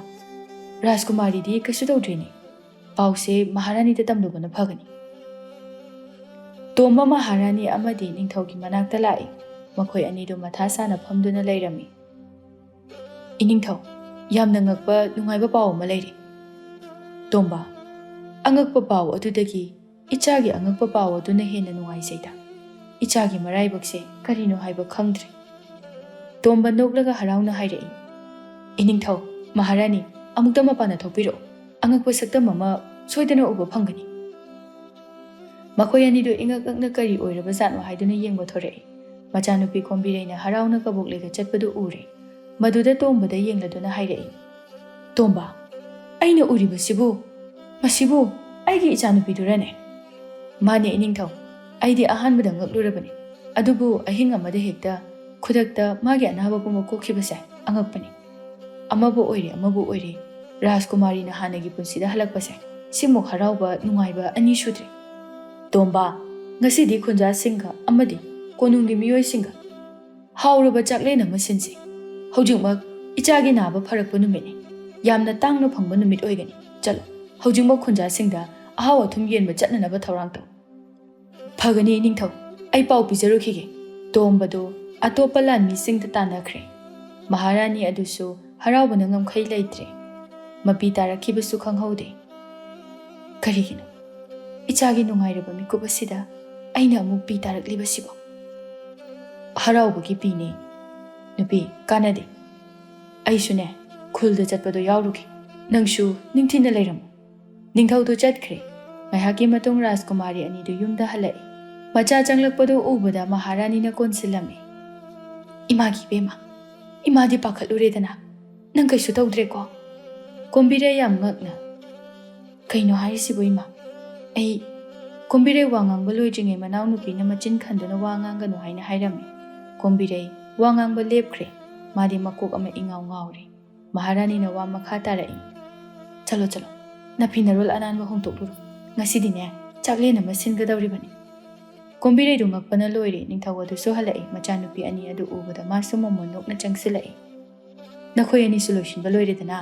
ꯔꯥꯖꯀꯨꯃꯥꯔꯤꯗꯤ ꯀꯩꯁꯨ ꯇꯧꯗ꯭ꯔꯤꯅꯦ꯫ ꯄꯥꯎꯁꯦ ꯃꯍꯥꯔꯥꯅꯤꯗ ꯇꯝꯂꯨꯕꯅ ꯐꯒꯅꯤ꯫ ꯇꯣꯝꯕ ꯃꯍꯥꯔꯥꯅꯤ ꯑꯃꯗꯤ ꯅꯤꯡꯊꯧꯒꯤ ꯃꯅꯥꯛꯇ ꯂꯥꯛꯏ꯫ ꯃꯈꯣꯏ ꯑꯅꯤꯗꯨ ꯃꯊꯥ ꯁꯥꯅ ꯐꯝꯗꯨꯅ ꯂꯩꯔꯝꯃꯤ꯫ "ꯏꯅꯤꯡꯊꯧ, ꯌꯥꯝꯅ ꯉꯛꯄ ꯅꯨꯡꯉꯥꯏꯕ ꯄꯥꯎ ꯑꯃ ꯂꯩꯔꯤ꯫" "ꯇꯣꯝꯕ, ꯑꯉꯛꯄ ꯄꯥꯎ ꯑꯗꯨꯗꯒꯤ ꯏꯆꯥꯒꯤ ꯑꯉꯛꯄ ꯄꯥꯎ ꯑꯗꯨꯅ ꯍꯦꯟꯅ ꯅꯨꯡꯉꯥꯏꯖꯩꯗ꯫ ꯏꯆꯥꯒꯤ ꯃꯔꯥꯏꯕꯛꯁꯦ ꯀꯔꯤꯅꯣ ꯍꯥꯏꯕ ꯈꯪꯗ꯭ꯔꯦ꯫" ꯇꯣꯝꯕ ꯅꯣꯛꯂꯒ ꯍꯔꯥꯎꯅ ꯍꯥꯏꯔꯛꯏ꯫ "ꯏꯅꯤꯡꯊꯧ, ꯃꯍꯥꯔꯥꯅꯤ, ꯑꯃꯨꯛꯇ ꯃꯄꯥꯟꯗ ꯊꯣꯛꯄꯤꯔꯛꯎ꯫ ꯑꯉꯛꯄ ꯁꯛꯇꯝ ꯑꯃ ꯁꯣꯏꯗꯅ ꯎꯕ ꯐꯪꯒꯅꯤ꯫" ꯃꯈꯣꯏ ꯑꯅꯤꯗꯨ ꯏꯉꯛ ꯉꯛꯅ ꯀꯔꯤ ꯑꯣꯏꯔꯕꯖꯥꯠꯅꯣ ꯍꯥꯏꯗꯨꯅ ꯌꯦꯡꯕ ꯊꯣꯔꯛꯏ꯫ ꯃꯆꯥꯅꯨꯄꯤ ꯀꯣꯝꯕꯤꯔꯩꯅ ꯍꯔꯥꯎꯅ ꯀꯕꯣꯛꯂꯩꯒ ꯆꯠꯄꯗꯨ ꯎꯔꯦ꯫ ꯃꯗꯨꯗ ꯇꯣꯝꯕꯗ ꯌꯦꯡꯂꯗꯨꯅ ꯍꯥꯏꯔꯛꯏ, "ꯇꯣꯝꯕ, ꯑꯩꯅ ꯎꯔꯤꯕꯁꯤꯕꯨ, ꯃꯁꯤꯕꯨ ꯑꯩꯒꯤ ꯏꯆꯥꯅꯨꯄꯤꯗꯨꯔꯅꯦ?" "ꯃꯥꯅꯦ ꯏꯅꯤꯡꯊꯧ, ꯑꯩꯗꯤ ꯑꯍꯥꯟꯕꯗ ꯉꯛꯂꯨꯔꯕꯅꯤ꯫ ꯑꯗꯨꯕꯨ ꯑꯍꯤꯡ ꯑꯃꯗ ꯍꯦꯛꯇ ꯈꯨꯗꯛꯇ ꯃꯥꯒꯤ ꯑꯅꯥꯕ ꯄꯨꯝꯕ ꯀꯣꯛꯈꯤꯕꯁꯦ ꯑꯉꯛꯄꯅꯤ꯫ ꯑꯃꯕꯨ ꯑꯣꯏꯔꯦ, ꯑꯃꯕꯨ ꯑꯣꯏꯔꯦ, ꯔꯥꯖꯀꯨꯃꯥꯔꯤꯅ ꯍꯥꯟꯅꯒꯤ ꯄꯨꯟꯁꯤꯗ ꯍꯜꯂꯛꯄꯁꯦ ꯁꯤꯃꯨꯛ ꯍꯔꯥꯎꯕ ꯅꯨꯡꯉꯥꯏꯕ ꯑꯅꯤ ꯁꯨꯗ꯭ꯔꯤ꯫ ꯇꯣꯝꯕ, ꯉꯁꯤꯗꯤ ꯈꯨꯟꯖꯥꯁꯤꯡꯒ ꯑꯃꯗꯤ ꯀꯣꯅꯨꯡꯒꯤ ꯃꯤꯑꯣꯏꯁꯤꯡꯒ ꯍꯥꯎꯔꯕ ꯆꯥꯛꯂꯦꯟ ꯑꯃ ꯁꯤꯟꯁꯤ꯫ ꯍꯧꯖꯤꯛꯃꯛ ꯏꯆꯥꯒꯤ ꯅꯥꯕ ꯐꯔꯛꯄ ꯅꯨꯃꯤꯠꯅꯤ꯫ ꯌꯥꯝꯅ ꯇꯥꯡꯅ ꯐꯪꯕ ꯅꯨꯃꯤꯠ ꯑꯣꯏꯒꯅꯤ꯫ ꯆꯠꯂꯣ, ꯍꯧꯖꯤꯛꯃꯛ ꯈꯨꯟꯖꯥꯁꯤꯡꯗ ꯑꯍꯥꯎ ꯑꯊꯨꯝ ꯌꯦꯟꯕ ꯆꯠꯅꯅꯕ ꯊꯧꯔꯥꯡ ꯇꯧ꯫" "ꯐꯒꯅꯤ ꯏꯅꯤꯡꯊꯧ, ꯑꯩ ꯄꯥꯎ ꯄꯤꯖꯔꯨꯈꯤꯒꯦ꯫" ꯇꯣꯝꯕꯗꯨ ꯑꯇꯣꯞꯄ ꯂꯥꯟꯃꯤꯁꯤꯡꯗ ꯇꯥꯟꯅꯈ꯭ꯔꯦ꯫ ꯃꯍꯥꯔꯥꯅꯤ ꯑꯗꯨꯁꯨ ꯍꯔꯥꯎꯕꯅ ꯉꯝꯈꯩ ꯂꯩꯇ꯭ꯔꯦ꯫ ꯃꯄꯤ ꯇꯥꯔꯛꯈꯤꯕꯁꯨ ꯈꯪꯍꯧꯗꯦ꯫ "ꯀꯔꯤꯒꯤꯅꯣ ꯏꯆꯥꯒꯤ ꯅꯨꯡꯉꯥꯏꯔꯕ ꯃꯤꯀꯨꯞ ꯑꯁꯤꯗ ꯑꯩꯅ ꯑꯃꯨꯛ ꯄꯤ ꯇꯥꯔꯛꯂꯤꯕꯁꯤꯕꯣ?" "ꯍꯔꯥꯎꯕꯒꯤ ꯄꯤꯅꯦ ꯅꯨꯄꯤ, ꯀꯥꯟꯅꯗꯦ꯫ ꯑꯩꯁꯨꯅꯦ, ꯈꯨꯜꯗ ꯆꯠꯄꯗꯣ ꯌꯥꯎꯔꯨꯒꯦ꯫ ꯅꯪꯁꯨ ꯅꯤꯡꯊꯤꯅ ꯂꯩꯔꯝꯃꯨ꯫" ꯅꯤꯡꯊꯧꯗꯨ ꯆꯠꯈ꯭ꯔꯦ꯫ ꯉꯥꯏꯍꯥꯛꯀꯤ ꯃꯇꯨꯡ ꯔꯥꯖꯀꯨꯃꯥꯔꯤ ꯑꯅꯤꯗꯨ ꯌꯨꯝꯗ ꯍꯜꯂꯛꯏ꯫ ꯃꯆꯥ ꯆꯪꯂꯛꯄꯗꯨ ꯎꯕꯗ ꯃꯍꯥꯔꯥꯅꯤꯅ ꯀꯣꯟꯁꯤꯜꯂꯝꯃꯤ꯫ "ꯏꯃꯥꯒꯤ ꯏꯕꯦꯝꯃ, ꯏꯃꯥꯗꯤ ꯄꯥꯈꯠꯂꯨꯔꯦꯗꯅ꯫ ꯅꯪ ꯀꯩꯁꯨ ꯇꯧꯗ꯭ꯔꯦꯀꯣ?" ꯀꯣꯝꯕꯤꯔꯩ ꯌꯥꯝ ꯉꯛꯅ, "ꯀꯩꯅꯣ ꯍꯥꯏꯔꯤꯁꯤꯕꯨ ꯏꯃꯥ? ꯑꯩ..." ꯀꯣꯝꯕꯤꯔꯩ ꯋꯥ ꯉꯥꯡꯕ ꯂꯣꯏꯗ꯭ꯔꯤꯉꯩ ꯃꯅꯥꯎꯅꯨꯄꯤꯅ ꯃꯆꯤꯟ ꯈꯟꯗꯨꯅ ꯋꯥ ꯉꯥꯡꯒꯅꯨ ꯍꯥꯏꯅ ꯍꯥꯏꯔꯝꯃꯤ꯫ ꯀꯣꯝꯕꯤꯔꯩ ꯋꯥ ꯉꯥꯡꯕ ꯂꯦꯞꯈ꯭ꯔꯦ꯫ ꯃꯥꯗꯤ ꯃꯀꯣꯛ ꯑꯃ ꯏꯉꯥꯎ ꯉꯥꯎꯔꯦ꯫ ꯃꯍꯥꯔꯥꯅꯤꯅ ꯋꯥ ꯃꯈꯥ ꯇꯥꯔꯛꯏ꯫ "ꯆꯠꯂꯣ, ꯆꯠꯂꯣ, ꯅꯐꯤ ꯅꯔꯣꯜ ꯑꯅꯥꯟꯕ ꯍꯣꯡꯗꯣꯛꯂꯨꯔꯣ꯫ ꯉꯁꯤꯗꯤꯅꯦ, ꯆꯥꯛꯂꯦꯟ ꯑꯃ ꯁꯤꯟꯒꯗꯧꯔꯤꯕꯅꯤ꯫" ꯀꯣꯝꯕꯤꯔꯩꯗꯨ ꯉꯛꯄꯅ ꯂꯣꯏꯔꯦ꯫ ꯅꯤꯡꯊꯧ ꯑꯗꯨꯁꯨ ꯍꯜꯂꯛꯏ꯫ ꯃꯆꯥꯅꯨꯄꯤ ꯑꯅꯤ ꯑꯗꯨ ꯎꯕꯗ ꯃꯥꯁꯨ ꯃꯣꯃꯣꯟ ꯅꯣꯛꯅ ꯆꯪꯁꯤꯜꯂꯛꯏ꯫ ꯅꯈꯣꯏ ꯑꯅꯤꯁꯨ ꯂꯣꯏꯁꯤꯟꯕ ꯂꯣꯏꯔꯦꯗꯅ?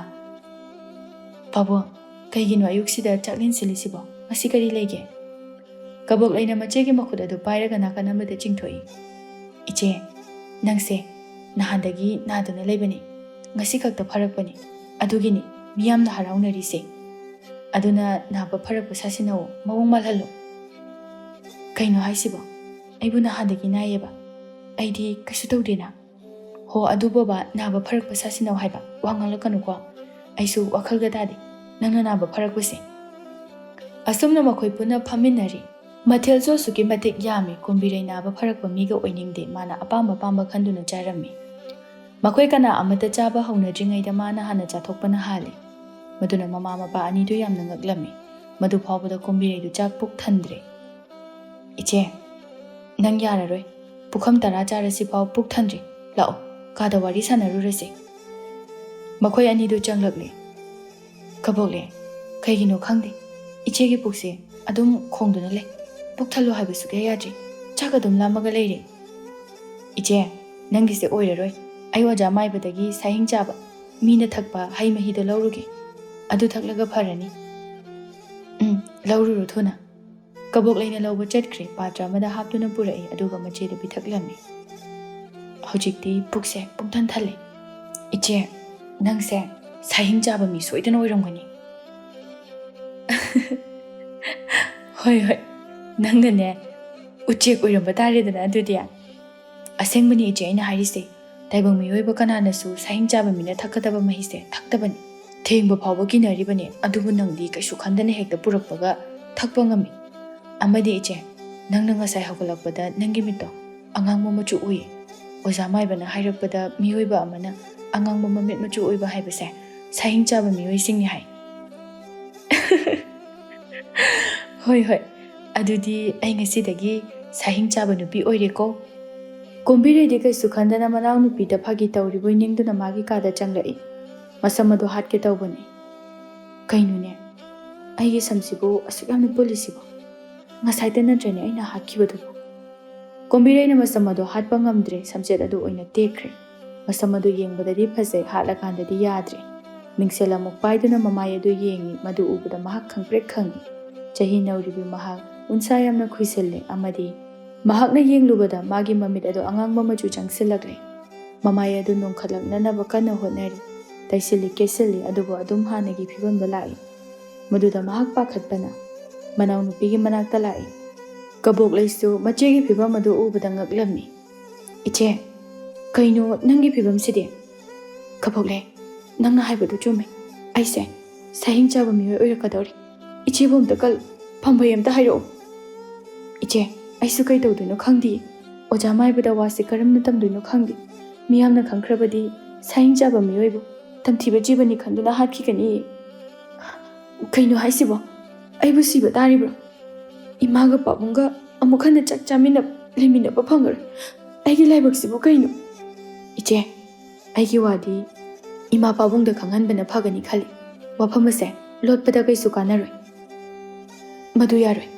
ꯄꯥꯕꯨꯡ, ꯀꯩꯒꯤꯅꯣ ꯑꯌꯨꯛꯁꯤꯗ ꯆꯥꯛꯂꯦꯟ ꯁꯤꯜꯂꯤꯁꯤꯕꯣ? ꯉꯁꯤ ꯀꯔꯤ ꯂꯩꯒꯦ? ꯀꯕꯣꯛ ꯂꯩꯅ ꯃꯆꯦꯒꯤ ꯃꯈꯨꯠ ꯑꯗꯨ ꯄꯥꯏꯔꯒ ꯅꯥꯀꯟ ꯑꯃꯗ ꯆꯤꯡꯊꯣꯛꯏ꯫ "ꯏꯆꯦ, ꯅꯪꯁꯦ ꯅꯍꯥꯟꯗꯒꯤ ꯅꯥꯗꯨꯅ ꯂꯩꯕꯅꯤ꯫ ꯉꯁꯤ ꯈꯛꯇ ꯐꯔꯛꯄꯅꯤ꯫ ꯑꯗꯨꯒꯤꯅꯤ ꯃꯤꯌꯥꯝꯅ ꯍꯔꯥꯎꯅꯔꯤꯁꯦ꯫ ꯑꯗꯨꯅ ꯅꯥꯕ ꯐꯔꯛꯄ ꯁꯥꯁꯤꯟꯅꯧ, ꯃꯑꯣꯡ ꯃꯥꯜꯍꯜꯂꯨ꯫" "ꯀꯩꯅꯣ ꯍꯥꯏꯁꯤꯕꯣ? ꯑꯩꯕꯨ ꯅꯍꯥꯟꯗꯒꯤ ꯅꯥꯏꯌꯦꯕ꯫ ꯑꯩꯗꯤ ꯀꯩꯁꯨ ꯇꯧꯗꯦꯅ꯫" "ꯍꯣ, ꯑꯗꯨꯕꯣꯕ, ꯅꯥꯕ ꯐꯔꯛꯄ ꯁꯥꯁꯤꯟꯅꯧ ꯍꯥꯏꯕ꯫ ꯋꯥ ꯉꯥꯡꯂꯛꯀꯅꯨꯀꯣ꯫ ꯑꯩꯁꯨ ꯋꯥꯈꯜꯒ ꯇꯥꯗꯦ ꯅꯪꯅ ꯅꯥꯕ ꯐꯔꯛꯄꯁꯦ꯫" ꯑꯁꯨꯝꯅ ꯃꯈꯣꯏ ꯄꯨꯟꯅ ꯐꯝꯃꯤꯟꯅꯔꯤ꯫ ꯃꯊꯦꯜꯁꯨ ꯑꯁꯨꯛꯀꯤ ꯃꯇꯤꯛ ꯌꯥꯝꯃꯤ꯫ ꯀꯨꯝꯕꯤꯔꯩ ꯅꯥꯕ ꯐꯔꯛꯄ ꯃꯤꯒ ꯑꯣꯏꯅꯤꯡꯗꯦ꯫ ꯃꯥꯅ ꯑꯄꯥꯝꯕ ꯑꯄꯥꯝꯕ ꯈꯟꯗꯨꯅ ꯆꯥꯔꯝꯃꯤ꯫ ꯃꯈꯣꯏ ꯀꯅꯥ ꯑꯃꯠꯇ ꯆꯥꯕ ꯍꯧꯅꯗ꯭ꯔꯤꯉꯩꯗ ꯃꯥꯅ ꯍꯥꯟꯅ ꯆꯥꯊꯣꯛꯄꯅ ꯍꯥꯜꯂꯤ꯫ ꯃꯗꯨꯅ ꯃꯃꯥ ꯃꯄꯥ ꯑꯅꯤꯗꯨ ꯌꯥꯝꯅ ꯉꯛꯂꯝꯃꯤ꯫ ꯃꯗꯨ ꯐꯥꯎꯕꯗ ꯀꯨꯝꯕꯤꯔꯩꯗꯨ ꯆꯥꯛ ꯄꯨꯛ ꯊꯟꯗ꯭ꯔꯦ꯫ "ꯏꯆꯦ, ꯅꯪ ꯌꯥꯔꯔꯣꯏ꯫ ꯄꯨꯈꯝ ꯇꯔꯥ ꯆꯥꯔꯁꯤꯐꯥꯎ ꯄꯨꯛ ꯊꯟꯗ꯭ꯔꯤ꯫ ꯂꯥꯛꯑꯣ, ꯀꯥꯗ ꯋꯥꯔꯤ ꯁꯥꯟꯅꯔꯨꯔꯁꯤ꯫" ꯃꯈꯣꯏ ꯑꯅꯤꯗꯨ ꯆꯪꯂꯛꯂꯦ꯫ "ꯀꯕꯣꯛꯂꯦ, ꯀꯩꯒꯤꯅꯣ ꯈꯪꯗꯦ, ꯏꯆꯦꯒꯤ ꯄꯨꯛꯁꯦ ꯑꯗꯨꯝ ꯈꯣꯡꯗꯨꯅ ꯂꯩ꯫ ꯄꯨꯛ ꯊꯜꯂꯣ ꯍꯥꯏꯕ ꯁꯨꯛꯌꯥ ꯌꯥꯗ꯭ꯔꯤ꯫ ꯆꯥꯛ ꯑꯗꯨꯝ ꯂꯥꯝꯃꯒ ꯂꯩꯔꯦ꯫" "ꯏꯆꯦ, ꯅꯪꯒꯤꯁꯦ ꯑꯣꯏꯔꯔꯣꯏ꯫ ꯑꯩ ꯑꯣꯖꯥ ꯃꯥꯏꯕꯗꯒꯤ ꯁꯥꯍꯤꯡ ꯆꯥꯕ, ꯃꯤꯅ ꯊꯛꯄ ꯍꯩ ꯃꯍꯤꯗꯣ ꯂꯧꯔꯨꯒꯦ꯫ ꯑꯗꯨ ꯊꯛꯂꯒ ꯐꯔꯅꯤ꯫" "ꯎꯝ, ꯂꯧꯔꯨꯔꯣ ꯊꯨꯅ꯫" ꯀꯕꯣꯛ ꯂꯩꯅ ꯂꯧꯕ ꯆꯠꯈ꯭ꯔꯦ꯫ ꯄꯥꯇ꯭ꯔ ꯑꯃꯗ ꯍꯥꯞꯇꯨꯅ ꯄꯨꯔꯛꯏ, ꯑꯗꯨꯒ ꯃꯆꯦꯗ ꯄꯤꯊꯛꯂꯝꯃꯤ꯫ "ꯍꯧꯖꯤꯛꯇꯤ ꯄꯨꯛꯁꯦ ꯄꯨꯡꯊꯟ ꯊꯜꯂꯦ꯫ ꯏꯆꯦ, ꯅꯪꯁꯦ ꯁꯥꯍꯤꯡ ꯆꯥꯕ ꯃꯤ ꯁꯣꯏꯗꯅ ꯑꯣꯏꯔꯝꯒꯅꯤ꯫" "ꯍꯣꯏ, ꯍꯣꯏ, ꯅꯪꯅꯅꯦ ꯎꯆꯦꯛ ꯑꯣꯏꯔꯝꯕ ꯇꯥꯔꯦꯗꯅ ꯑꯗꯨꯗꯤ꯫" "ꯑꯁꯦꯡꯕꯅꯤ ꯏꯆꯦ, ꯑꯩꯅ ꯍꯥꯏꯔꯤꯁꯦ, ꯇꯥꯏꯕꯪ ꯃꯤꯑꯣꯏꯕ ꯀꯅꯥꯅꯁꯨ ꯁꯥꯍꯤꯡ ꯆꯥꯕ ꯃꯤꯅ ꯊꯛꯀꯗꯕ ꯃꯍꯤꯁꯦ ꯊꯛꯇꯕꯅꯤ꯫ ꯊꯦꯡꯕ ꯐꯥꯎꯕ ꯀꯤꯅꯔꯤꯕꯅꯤ, ꯑꯗꯨꯕꯨ ꯅꯪꯗꯤ ꯀꯩꯁꯨ ꯈꯟꯗꯅ ꯍꯦꯛꯇ ꯄꯨꯔꯛꯄꯒ ꯊꯛꯄ ꯉꯝꯃꯤ꯫ ꯑꯃꯗꯤ ꯏꯆꯦ, ꯅꯪꯅ ꯉꯁꯥꯏ ꯍꯧꯒꯠꯂꯛꯄꯗ ꯅꯪꯒꯤ ꯃꯤꯠꯇꯣ ꯑꯉꯥꯡꯕ ꯃꯆꯨ ꯎꯏ꯫ ꯑꯣꯖꯥ ꯃꯥꯏꯕꯅ ꯍꯥꯏꯔꯛꯄꯗ ꯃꯤꯑꯣꯏꯕ ꯑꯃꯅ ꯑꯉꯥꯡꯕ ꯃꯃꯤꯠ ꯃꯆꯨ ꯑꯣꯏꯕ ꯍꯥꯏꯕꯁꯦ ꯁꯥꯍꯤꯡ ꯆꯥꯕ ꯃꯤꯑꯣꯏꯁꯤꯡꯅꯤ ꯍꯥꯏ꯫" "ꯍꯣꯏ, ꯍꯣꯏ, ꯑꯗꯨꯗꯤ ꯑꯩ ꯉꯁꯤꯗꯒꯤ ꯁꯥꯍꯤꯡ ꯆꯥꯕ ꯅꯨꯄꯤ ꯑꯣꯏꯔꯦꯀꯣ꯫" ꯀꯣꯝꯕꯤꯔꯩꯗꯤ ꯀꯩꯁꯨ ꯈꯟꯗꯅ ꯃꯅꯥꯎꯅꯨꯄꯤꯗ ꯐꯥꯒꯤ ꯇꯧꯔꯤꯕꯣꯏ ꯅꯤꯡꯗꯨꯅ ꯃꯥꯒꯤ ꯀꯥꯗ ꯆꯪꯂꯛꯏ꯫ ꯃꯁꯝ ꯑꯗꯨ ꯍꯥꯠꯀꯦ ꯇꯧꯕꯅꯤ꯫ "ꯀꯩꯅꯣꯅꯦ, ꯑꯩꯒꯤ ꯁꯝꯁꯤꯕꯨ ꯑꯁꯨꯛ ꯌꯥꯝꯅ ꯄꯨꯜꯂꯤꯁꯤꯕꯣ? ꯉꯁꯥꯏꯗ ꯅꯠꯇ꯭ꯔꯅꯦ ꯑꯩꯅ ꯍꯥꯠꯈꯤꯕꯗꯨꯕꯨ?" ꯀꯣꯝꯕꯤꯔꯩꯅ ꯃꯁꯝ ꯑꯗꯨ ꯍꯥꯠꯄ ꯉꯝꯗ꯭ꯔꯦ, ꯁꯝꯆꯦꯠ ꯑꯗꯨ ꯑꯣꯏꯅ ꯇꯦꯛꯈ꯭ꯔꯦ꯫ ꯃꯁꯝ ꯑꯗꯨ ꯌꯦꯡꯕꯗꯗꯤ ꯐꯖꯩ, ꯍꯥꯠꯂꯀꯥꯟꯗꯗꯤ ꯌꯥꯗ꯭ꯔꯦ꯫ ꯃꯤꯡꯁꯦꯜ ꯑꯃꯨꯛ ꯄꯥꯏꯗꯨꯅ ꯃꯃꯥꯏ ꯑꯗꯨ ꯌꯦꯡꯉꯤ꯫ ꯃꯗꯨ ꯎꯕꯗ ꯃꯍꯥꯛ ꯈꯪꯄ꯭ꯔꯦꯛ ꯈꯪꯉꯤ꯫ ꯆꯍꯤ ꯅꯧꯔꯤꯕꯤ ꯃꯍꯥꯛ ꯎꯟꯁꯥ ꯌꯥꯝꯅ ꯈꯨꯏꯁꯤꯜꯂꯦ ꯑꯃꯗꯤ ꯃꯍꯥꯛꯅ ꯌꯦꯡꯂꯨꯕꯗ ꯃꯥꯒꯤ ꯃꯃꯤꯠ ꯑꯗꯨ ꯑꯉꯥꯡꯕ ꯃꯆꯨ ꯆꯪꯁꯤꯜꯂꯛꯂꯦ꯫ ꯃꯃꯥꯏ ꯑꯗꯨ ꯅꯣꯟꯈꯠꯂꯛꯅꯅꯕ ꯀꯟꯅ ꯍꯣꯠꯅꯔꯤ꯫ ꯇꯩꯁꯤꯜꯂꯤ ꯀꯦꯁꯤꯜꯂꯤ, ꯑꯗꯨꯕꯨ ꯑꯗꯨꯝ ꯍꯥꯟꯅꯒꯤ ꯐꯤꯕꯝꯗ ꯂꯥꯛꯏ꯫ ꯃꯗꯨꯗ ꯃꯍꯥꯛ ꯄꯥꯈꯠꯄꯅ ꯃꯅꯥꯎꯅꯨꯄꯤꯒꯤ ꯃꯅꯥꯛꯇ ꯂꯥꯛꯏ꯫ ꯀꯕꯣꯛꯂꯩꯁꯨ ꯃꯆꯦꯒꯤ ꯐꯤꯕꯝ ꯑꯗꯨ ꯎꯕꯗ ꯉꯛꯂꯝꯃꯤ꯫ "ꯏꯆꯦ, ꯀꯩꯅꯣ ꯅꯪꯒꯤ ꯐꯤꯕꯝꯁꯤꯗꯤ?" "ꯀꯕꯣꯛꯂꯩ, ꯅꯪꯅ ꯍꯥꯏꯕꯗꯨ ꯆꯨꯝꯃꯦ꯫ ꯑꯩꯁꯦ ꯁꯍꯤꯡ ꯆꯥꯕ ꯃꯤꯑꯣꯏ ꯑꯣꯏꯔꯛꯀꯗꯧꯔꯦ꯫ ꯏꯆꯦꯕꯨ ꯑꯝꯇ ꯀꯜꯂꯨ, ꯐꯝꯕꯩ ꯑꯝꯇ ꯍꯥꯏꯔꯛꯑꯣ꯫" "ꯏꯆꯦ, ꯑꯩꯁꯨ ꯀꯩ ꯇꯧꯗꯣꯏꯅꯣ ꯈꯪꯗꯦ꯫ ꯑꯣꯖꯥ ꯃꯥꯏꯕꯗ ꯋꯥꯁꯦ ꯀꯔꯝꯅ ꯇꯝꯗꯣꯏꯅꯣ ꯈꯪꯗꯦ꯫ ꯃꯤꯌꯥꯝꯅ ꯈꯪꯈ꯭ꯔꯕꯗꯤ ꯁꯍꯤꯡ ꯆꯥꯕ ꯃꯤꯑꯣꯏꯕꯨ ꯇꯝꯊꯤꯕ ꯖꯤꯕꯅꯤ ꯈꯟꯗꯨꯅ ꯍꯥꯠꯈꯤꯒꯅꯤ꯫" "ꯀꯩꯅꯣ ꯍꯥꯏꯁꯤꯕꯣ? ꯑꯩꯕꯨ ꯁꯤꯕ ꯇꯥꯔꯤꯕ꯭ꯔꯣ? ꯏꯃꯥꯒ ꯄꯥꯕꯨꯡꯒ ꯑꯃꯨꯛ ꯍꯟꯅ ꯆꯥꯛ ꯆꯥꯃꯤꯟꯅ ꯂꯩꯃꯤꯟꯅꯕ ꯐꯪꯉꯔꯣꯏ꯫ ꯑꯩꯒꯤ ꯂꯥꯏꯕꯛꯁꯤꯕꯨ ꯀꯩꯅꯣ?" "ꯏꯆꯦ, ꯑꯩꯒꯤ ꯋꯥꯗꯤ ꯏꯃꯥ ꯄꯥꯕꯨꯡꯗ ꯈꯪꯍꯟꯕꯅ ꯐꯒꯅꯤ ꯈꯜꯂꯤ꯫ ꯋꯥꯐꯝ ꯑꯁꯦ ꯂꯣꯠꯄꯗ ꯀꯩꯁꯨ ꯀꯥꯟꯅꯔꯣꯏ꯫ ꯃꯗꯨ ꯌꯥꯔꯣꯏ꯫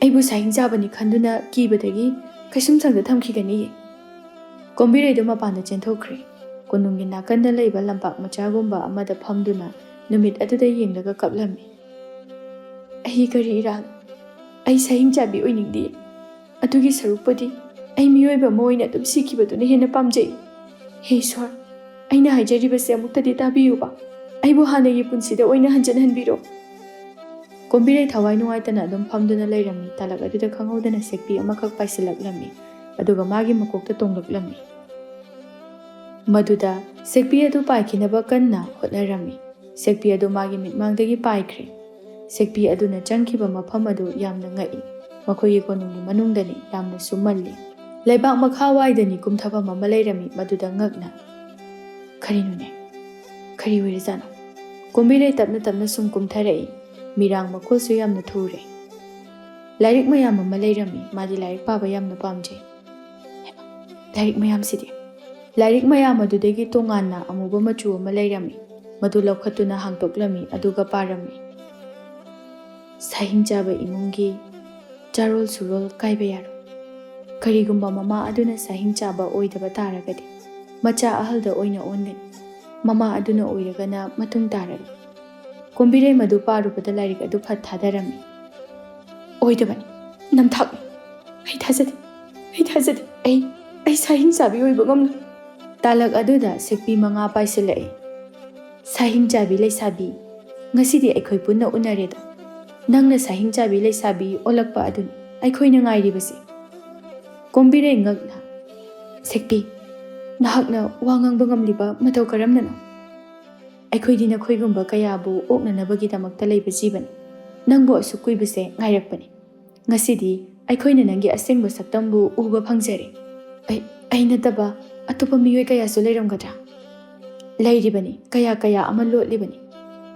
ꯑꯩꯕꯨ ꯁꯍꯤꯡ ꯆꯥꯕꯅꯤ ꯈꯟꯗꯨꯅ ꯀꯤꯕꯗꯒꯤ ꯀꯩꯁꯨꯝꯁꯪꯗ ꯊꯝꯈꯤꯒꯅꯤꯌꯦ꯫" ꯀꯣꯝꯕꯤꯔꯩꯗꯨ ꯃꯄꯥꯟꯗ ꯆꯦꯟꯊꯣꯛꯈ꯭ꯔꯦ꯫ ꯀꯣꯅꯨꯡꯒꯤ ꯅꯥꯀꯟꯗ ꯂꯩꯕ ꯂꯝꯄꯥꯛ ꯃꯆꯥꯒꯨꯝꯕ ꯑꯃꯗ ꯐꯝꯗꯨꯅ ꯅꯨꯃꯤꯠ ꯑꯗꯨꯗ ꯌꯦꯡꯂꯒ ꯀꯞꯂꯝꯃꯤ꯫ "ꯑꯩ ꯀꯔꯤ ꯏꯔꯥꯜ? ꯑꯩ ꯁꯍꯤꯡ ꯆꯥꯕꯤ ꯑꯣꯏꯅꯤꯡꯗꯦ꯫ ꯑꯗꯨꯒꯤ ꯁꯔꯨꯛꯄꯨꯗꯤ ꯑꯩ ꯃꯤꯑꯣꯏꯕ ꯑꯃ ꯑꯣꯏꯅ ꯑꯗꯨꯝ ꯁꯤꯈꯤꯕꯗꯨꯅ ꯍꯦꯟꯅ ꯄꯥꯝꯖꯩ꯫ ꯍꯦ ꯏꯁ꯭ꯋꯔ, ꯑꯩꯅ ꯍꯥꯏꯖꯔꯤꯕꯁꯦ ꯑꯃꯨꯛꯇꯗꯤ ꯇꯥꯕꯤꯌꯨꯕ꯫ ꯑꯩꯕꯨ ꯍꯥꯟꯅꯒꯤ ꯄꯨꯟꯁꯤꯗ ꯑꯣꯏꯅ ꯍꯟꯖꯤꯟꯍꯟꯕꯤꯔꯣ꯫" ꯀꯣꯝꯕꯤꯔꯩ ꯊꯋꯥꯏ ꯅꯨꯡꯉꯥꯏꯇꯅ ꯑꯗꯨꯝ ꯐꯝꯗꯨꯅ ꯂꯩꯔꯝꯃꯤ꯫ ꯇꯥꯂꯛ ꯑꯗꯨꯗ ꯈꯪꯍꯧꯗꯅ ꯁꯦꯛꯄꯤ ꯑꯃꯈꯛ ꯄꯥꯏꯁꯤꯜꯂꯛꯂꯝꯃꯤ, ꯑꯗꯨꯒ ꯃꯥꯒꯤ ꯃꯀꯣꯛꯇ ꯇꯣꯡꯂꯛꯂꯝꯃꯤ꯫ ꯃꯗꯨꯗ ꯁꯦꯛꯄꯤ ꯑꯗꯨ ꯄꯥꯏꯈꯤꯅꯕ ꯀꯟꯅ ꯍꯣꯠꯅꯔꯝꯃꯤ꯫ ꯁꯦꯛꯄꯤ ꯑꯗꯨ ꯃꯥꯒꯤ ꯃꯤꯠꯃꯥꯡꯗꯒꯤ ꯄꯥꯏꯈ꯭ꯔꯦ꯫ ꯁꯦꯛꯄꯤ ꯑꯗꯨꯅ ꯆꯪꯈꯤꯕ ꯃꯐꯝ ꯑꯗꯨ ꯌꯥꯝꯅ ꯉꯛꯏ꯫ ꯃꯈꯣꯏꯒꯤ ꯀꯣꯅꯨꯡꯒꯤ ꯃꯅꯨꯡꯗꯅꯤ, ꯌꯥꯝꯅꯁꯨ ꯃꯜꯂꯤ꯫ ꯂꯩꯕꯥꯛ ꯃꯈꯥꯋꯥꯏꯗꯅꯤ ꯀꯨꯝꯊꯐꯝ ꯑꯃ ꯂꯩꯔꯝꯃꯤ, ꯃꯗꯨꯗ ꯉꯛꯅ, "ꯀꯔꯤꯅꯣꯅꯦ? ꯀꯔꯤ ꯑꯣꯏꯔꯖꯥꯠꯅꯣ?" ꯀꯣꯝꯕꯤꯔꯩ ꯇꯞꯅ ꯇꯞꯅ ꯁꯨꯝ ꯀꯨꯝꯊꯔꯛꯏ꯫ ꯃꯤꯔꯥꯡ ꯃꯈꯣꯜꯁꯨ ꯌꯥꯝꯅ ꯊꯨꯔꯦ꯫ ꯂꯥꯏꯔꯤꯛ ꯃꯌꯥꯝ ꯑꯃ ꯂꯩꯔꯝꯃꯤ꯫ ꯃꯥꯗꯤ ꯂꯥꯏꯔꯤꯛ ꯄꯥꯕ ꯌꯥꯝꯅ ꯄꯥꯝꯖꯩ꯫ ꯍꯩꯃꯥ, ꯂꯥꯏꯔꯤꯛ ꯃꯌꯥꯝꯁꯤꯗꯤ! ꯂꯥꯏꯔꯤꯛ ꯃꯌꯥꯝ ꯑꯗꯨꯗꯒꯤ ꯇꯣꯉꯥꯟꯅ ꯑꯃꯨꯕ ꯃꯆꯨ ꯑꯃ ꯂꯩꯔꯝꯃꯤ꯫ ꯃꯗꯨ ꯂꯧꯈꯠꯇꯨꯅ ꯍꯥꯡꯗꯣꯛꯂꯝꯃꯤ, ꯑꯗꯨꯒ ꯄꯥꯔꯝꯃꯤ꯫ "ꯁꯥꯍꯤꯡ ꯆꯥꯕ ꯏꯃꯨꯡꯒꯤ ꯆꯥꯔꯣꯜ ꯁꯨꯔꯣꯜ ꯀꯥꯏꯕ ꯌꯥꯔꯣꯏ꯫ ꯀꯔꯤꯒꯨꯝꯕ ꯃꯃꯥ ꯑꯗꯨꯅ ꯁꯥꯍꯤꯡ ꯆꯥꯕ ꯑꯣꯏꯗꯕ ꯇꯥꯔꯒꯗꯤ, ꯃꯆꯥ ꯑꯍꯜꯗ ꯑꯣꯏꯅ ꯑꯣꯟꯒꯅꯤ꯫ ꯃꯃꯥ ꯑꯗꯨꯅ ꯑꯣꯏꯔꯒꯅ ꯃꯇꯨꯡ ꯇꯥꯔꯒ꯫ ꯀꯣꯝꯕꯤꯔꯩ ꯃꯗꯨ ꯄꯥꯔꯨꯕꯗ ꯂꯥꯏꯔꯤꯛ ꯑꯗꯨ ꯐꯠ ꯊꯥꯗꯔꯝꯃꯤ꯫ "ꯑꯣꯏꯗꯕꯅꯤ, ꯅꯝꯊꯥꯛꯅꯤ꯫ ꯑꯩ ꯊꯥꯖꯗꯦ, ꯑꯩ ꯊꯥꯖꯗꯦ꯫ ꯑꯩ, ꯑꯩ ꯁꯥꯍꯤꯡ ꯆꯥꯕꯤ ꯑꯣꯏꯕ ꯉꯝꯂꯣꯏ꯫" ꯇꯥꯂꯛ ꯑꯗꯨꯗ ꯁꯦꯛꯄꯤ ꯃꯉꯥ ꯄꯥꯏꯁꯤꯜꯂꯛꯏ꯫ "ꯁꯥꯍꯤꯡ ꯆꯥꯕꯤ ꯂꯩꯁꯥꯕꯤ, ꯉꯁꯤꯗꯤ ꯑꯩꯈꯣꯏ ꯄꯨꯟꯅ ꯎꯅꯔꯦꯗꯣ꯫ ꯅꯪꯅ ꯁꯥꯍꯤꯡ ꯆꯥꯕꯤ ꯂꯩꯁꯥꯕꯤ ꯑꯣꯜꯂꯛꯄ ꯑꯗꯨꯅꯤ ꯑꯩꯈꯣꯏꯅ ꯉꯥꯏꯔꯤꯕꯁꯦ꯫" ꯀꯣꯝꯕꯤꯔꯩ ꯉꯛꯅ, "ꯁꯦꯛꯄꯤ, ꯅꯍꯥꯛꯅ ꯋꯥ ꯉꯥꯡꯕ ꯉꯝꯂꯤꯕ ꯃꯇꯧ ꯀꯔꯝꯅꯅꯣ? ꯑꯩꯈꯣꯏꯗꯤ ꯅꯈꯣꯏꯒꯨꯝꯕ ꯀꯌꯥꯕꯨ ꯑꯣꯛꯅꯅꯕꯒꯤꯗꯃꯛꯇ ꯂꯩꯕ ꯖꯤꯕꯅꯤ꯫ ꯅꯪꯕꯨ ꯑꯁꯨꯛ ꯀꯨꯏꯕꯁꯦ ꯉꯥꯏꯔꯛꯄꯅꯤ꯫ ꯉꯁꯤꯗꯤ ꯑꯩꯈꯣꯏꯅ ꯅꯪꯒꯤ ꯑꯁꯦꯡꯕ ꯁꯛꯇꯝꯕꯨ ꯎꯕ ꯐꯪꯖꯔꯦ꯫ ꯑꯩ, ꯑꯩ ꯅꯠꯇꯕ ꯑꯇꯣꯞꯄ ꯃꯤꯑꯣꯏ ꯀꯌꯥꯁꯨ ꯂꯩꯔꯝꯒꯗ꯭ꯔꯥ?" "ꯂꯩꯔꯤꯕꯅꯤ, ꯀꯌꯥ ꯀꯌꯥ ꯑꯃ ꯂꯣꯠꯂꯤꯕꯅꯤ꯫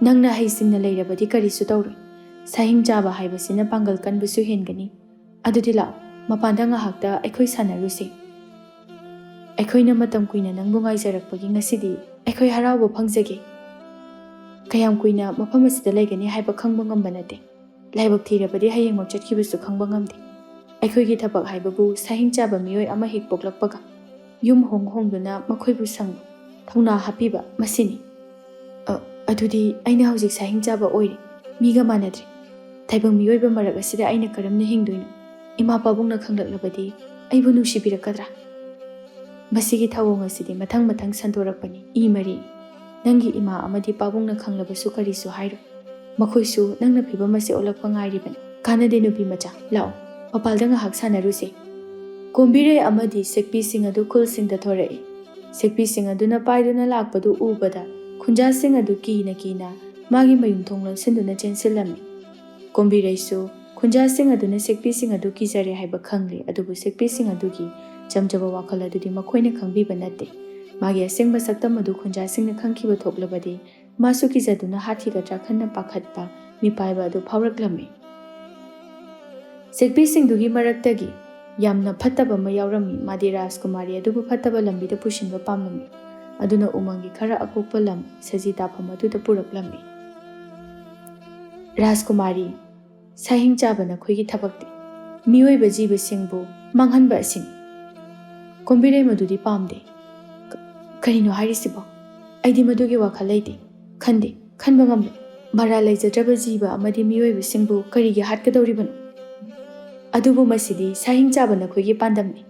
ꯅꯪꯅ ꯍꯩꯁꯤꯡꯅ ꯂꯩꯔꯕꯗꯤ ꯀꯔꯤꯁꯨ ꯇꯧꯔꯣꯏ꯫ ꯁꯥꯍꯤꯡ ꯆꯥꯕ ꯍꯥꯏꯕꯁꯤꯅ ꯄꯥꯡꯒꯜ ꯀꯟꯕꯁꯨ ꯍꯦꯟꯒꯅꯤ꯫ ꯑꯗꯨꯗꯤ ꯂꯥꯛꯑꯣ, ꯃꯄꯥꯟꯗ ꯉꯥꯏꯍꯥꯛꯇ ꯑꯩꯈꯣꯏ ꯁꯥꯟꯅꯔꯨꯁꯦ꯫ ꯑꯩꯈꯣꯏꯅ ꯃꯇꯝ ꯀꯨꯏꯅ ꯅꯪꯕꯨ ꯉꯥꯏꯖꯔꯛꯄꯒꯤ ꯉꯁꯤꯗꯤ ꯑꯩꯈꯣꯏ ꯍꯔꯥꯎꯕ ꯐꯪꯖꯒꯦ꯫ ꯀꯌꯥꯝ ꯀꯨꯏꯅ ꯃꯐꯝ ꯑꯁꯤꯗ ꯂꯩꯒꯅꯤ ꯍꯥꯏꯕ ꯈꯪꯕ ꯉꯝꯕ ꯅꯠꯇꯦ꯫ ꯂꯥꯏꯕꯛ ꯊꯤꯔꯕꯗꯤ ꯍꯌꯦꯡꯃꯛ ꯆꯠꯈꯤꯕꯁꯨ ꯈꯪꯕ ꯉꯝꯗꯦ꯫ ꯑꯩꯈꯣꯏꯒꯤ ꯊꯕꯛ ꯍꯥꯏꯕꯕꯨ ꯁꯥꯍꯤꯡ ꯆꯥꯕ ꯃꯤꯑꯣꯏ ꯑꯃ ꯍꯦꯛ ꯄꯣꯛꯂꯛꯄꯒ ꯌꯨꯝ ꯍꯣꯡ ꯍꯣꯡꯗꯨꯅ ꯃꯈꯣꯏꯕꯨ ꯁꯪꯕ, ꯊꯧꯅꯥ ꯍꯥꯞꯄꯤꯕ ꯃꯁꯤꯅꯤ꯫ ꯑ, ꯑꯗꯨꯗꯤ ꯑꯩꯅ ꯍꯧꯖꯤꯛ ꯁꯥꯍꯤꯡ ꯆꯥꯕ ꯑꯣꯏꯔꯦ꯫ ꯃꯤꯒ ꯃꯥꯟꯅꯗ꯭ꯔꯦ꯫ ꯇꯥꯏꯕꯪ ꯃꯤꯑꯣꯏꯕ ꯃꯔꯛ ꯑꯁꯤꯗ ꯑꯩꯅ ꯀꯔꯝꯅ ꯍꯤꯡꯗꯣꯏꯅꯣ? ꯏꯃꯥ ꯄꯥꯕꯨꯡꯅ ꯈꯪꯂꯛꯂꯕꯗꯤ ꯑꯩꯕꯨ ꯅꯨꯡꯁꯤꯕꯤꯔꯛꯀꯗ꯭ꯔꯥ?" ꯃꯁꯤꯒꯤ ꯊꯧꯑꯣꯡ ꯑꯁꯤꯗꯤ ꯃꯊꯪ ꯃꯊꯪ ꯁꯟꯗꯣꯔꯛꯄꯅꯤ꯫ ꯏ ꯃꯔꯤ꯫ ꯅꯪꯒꯤ ꯏꯃꯥ ꯑꯃꯗꯤ ꯄꯥꯕꯨꯡꯅ ꯈꯪꯂꯕꯁꯨ ꯀꯔꯤꯁꯨ ꯍꯥꯏꯔꯣꯏ꯫ ꯃꯈꯣꯏꯁꯨ ꯅꯪꯅ ꯐꯤꯕꯝ ꯑꯁꯤ ꯑꯣꯜꯂꯛꯄ ꯉꯥꯏꯔꯤꯕꯅꯤ꯫ ꯀꯥꯟꯅꯗꯦ ꯅꯨꯄꯤ ꯃꯆꯥ, ꯂꯥꯛꯑꯣ, ꯃꯄꯥꯜꯗ ꯉꯥꯏꯍꯥꯛ ꯁꯥꯟꯅꯔꯨꯁꯦ꯫ ꯀꯣꯝꯕꯤꯔꯩ ꯑꯃꯗꯤ ꯁꯦꯛꯄꯤꯁꯤꯡ ꯑꯗꯨ ꯈꯨꯜꯁꯤꯡꯗ ꯊꯣꯔꯛꯏ꯫ ꯁꯦꯛꯄꯤꯁꯤꯡ ꯑꯗꯨꯅ ꯄꯥꯏꯗꯨꯅ ꯂꯥꯛꯄꯗꯨ ꯎꯕꯗ ꯈꯨꯟꯖꯥꯁꯤꯡ ꯑꯗꯨ ꯀꯤꯅ ꯀꯤꯅ ꯃꯥꯒꯤ ꯃꯌꯨꯝ ꯊꯣꯡ ꯂꯣꯟꯁꯤꯟꯗꯨꯅ ꯆꯦꯟꯁꯤꯜꯂꯝꯃꯤ꯫ ꯀꯣꯝꯕꯤꯔꯩꯁꯨ ꯈꯨꯟꯖꯥꯁꯤꯡ ꯑꯗꯨꯅ ꯁꯦꯛꯄꯤꯁꯤꯡ ꯑꯗꯨ ꯀꯤꯖꯔꯦ ꯍꯥꯏꯕ ꯈꯪꯂꯦ, ꯑꯗꯨꯕꯨ ꯁꯦꯛꯄꯤꯁꯤꯡ ꯑꯗꯨꯒꯤ ꯆꯝꯖꯕ ꯋꯥꯈꯜ ꯑꯗꯨꯗꯤ ꯃꯈꯣꯏꯅ ꯈꯪꯕꯤꯕ ꯅꯠꯇꯦ꯫ ꯃꯥꯒꯤ ꯑꯁꯦꯡꯕ ꯁꯛꯇꯝ ꯑꯗꯨ ꯈꯨꯟꯖꯥꯁꯤꯡꯅ ꯈꯪꯈꯤꯕ ꯊꯣꯛꯂꯕꯗꯤ ꯃꯥꯁꯨ ꯀꯤꯖꯗꯨꯅ ꯍꯥꯠꯈꯤꯒꯗ꯭ꯔꯥ ꯈꯟꯅ ꯄꯥꯈꯠꯄ ꯃꯤꯄꯥꯏꯕ ꯑꯗꯨ ꯐꯥꯎꯔꯛꯂꯝꯃꯤ꯫ ꯁꯦꯛꯄꯤꯁꯤꯡꯗꯨꯒꯤ ꯃꯔꯛꯇꯒꯤ ꯌꯥꯝꯅ ꯐꯠꯇꯕ ꯑꯃ ꯌꯥꯎꯔꯝꯃꯤ꯫ ꯃꯥꯗꯤ ꯔꯥꯖꯀꯨꯃꯥꯔꯤ ꯑꯗꯨꯕꯨ ꯐꯠꯇꯕ ꯂꯝꯕꯤꯗ ꯄꯨꯁꯤꯟꯕ ꯄꯥꯝꯂꯝꯃꯤ꯫ ꯑꯗꯨꯅ ꯎꯃꯪꯒꯤ ꯈꯔ ꯑꯀꯣꯛꯄ ꯂꯝ ꯁꯖꯤ ꯇꯥꯐꯝ ꯑꯗꯨꯗ ꯄꯨꯔꯛꯂꯝꯃꯤ꯫ "ꯔꯥꯖꯀꯨꯃꯥꯔꯤ, ꯁꯥꯍꯤꯡ ꯆꯥꯕ ꯅꯈꯣꯏꯒꯤ ꯊꯕꯛꯇꯤ ꯃꯤꯑꯣꯏꯕ ꯖꯤꯕꯁꯤꯡꯕꯨ ꯃꯥꯡꯍꯟꯕ ꯑꯁꯤꯅꯤ꯫ ꯀꯣꯝꯕꯤꯔꯩ ꯃꯗꯨꯗꯤ ꯄꯥꯝꯗꯦ꯫ ꯀ-, "ꯀꯔꯤꯅꯣ ꯍꯥꯏꯔꯤꯁꯤꯕꯣ? ꯑꯩꯗꯤ ꯃꯗꯨꯒꯤ ꯋꯥꯈꯜ ꯂꯩꯇꯦ, ꯈꯟꯗꯦ, ꯈꯟꯕ ꯉꯝꯗꯦ꯫ ꯃꯔꯥꯜ ꯂꯩꯖꯗ꯭ꯔꯕ ꯖꯤꯕ ꯑꯃꯗꯤ ꯃꯤꯑꯣꯏꯕꯁꯤꯡꯕꯨ ꯀꯔꯤꯒꯤ ꯍꯥꯠꯀꯗꯧꯔꯤꯕꯅꯣ? ꯑꯗꯨꯕꯨ ꯃꯁꯤꯗꯤ ꯁꯥꯍꯤꯡ ꯆꯥꯕ ꯅꯈꯣꯏꯒꯤ ꯄꯥꯟꯗꯝꯅꯤ꯫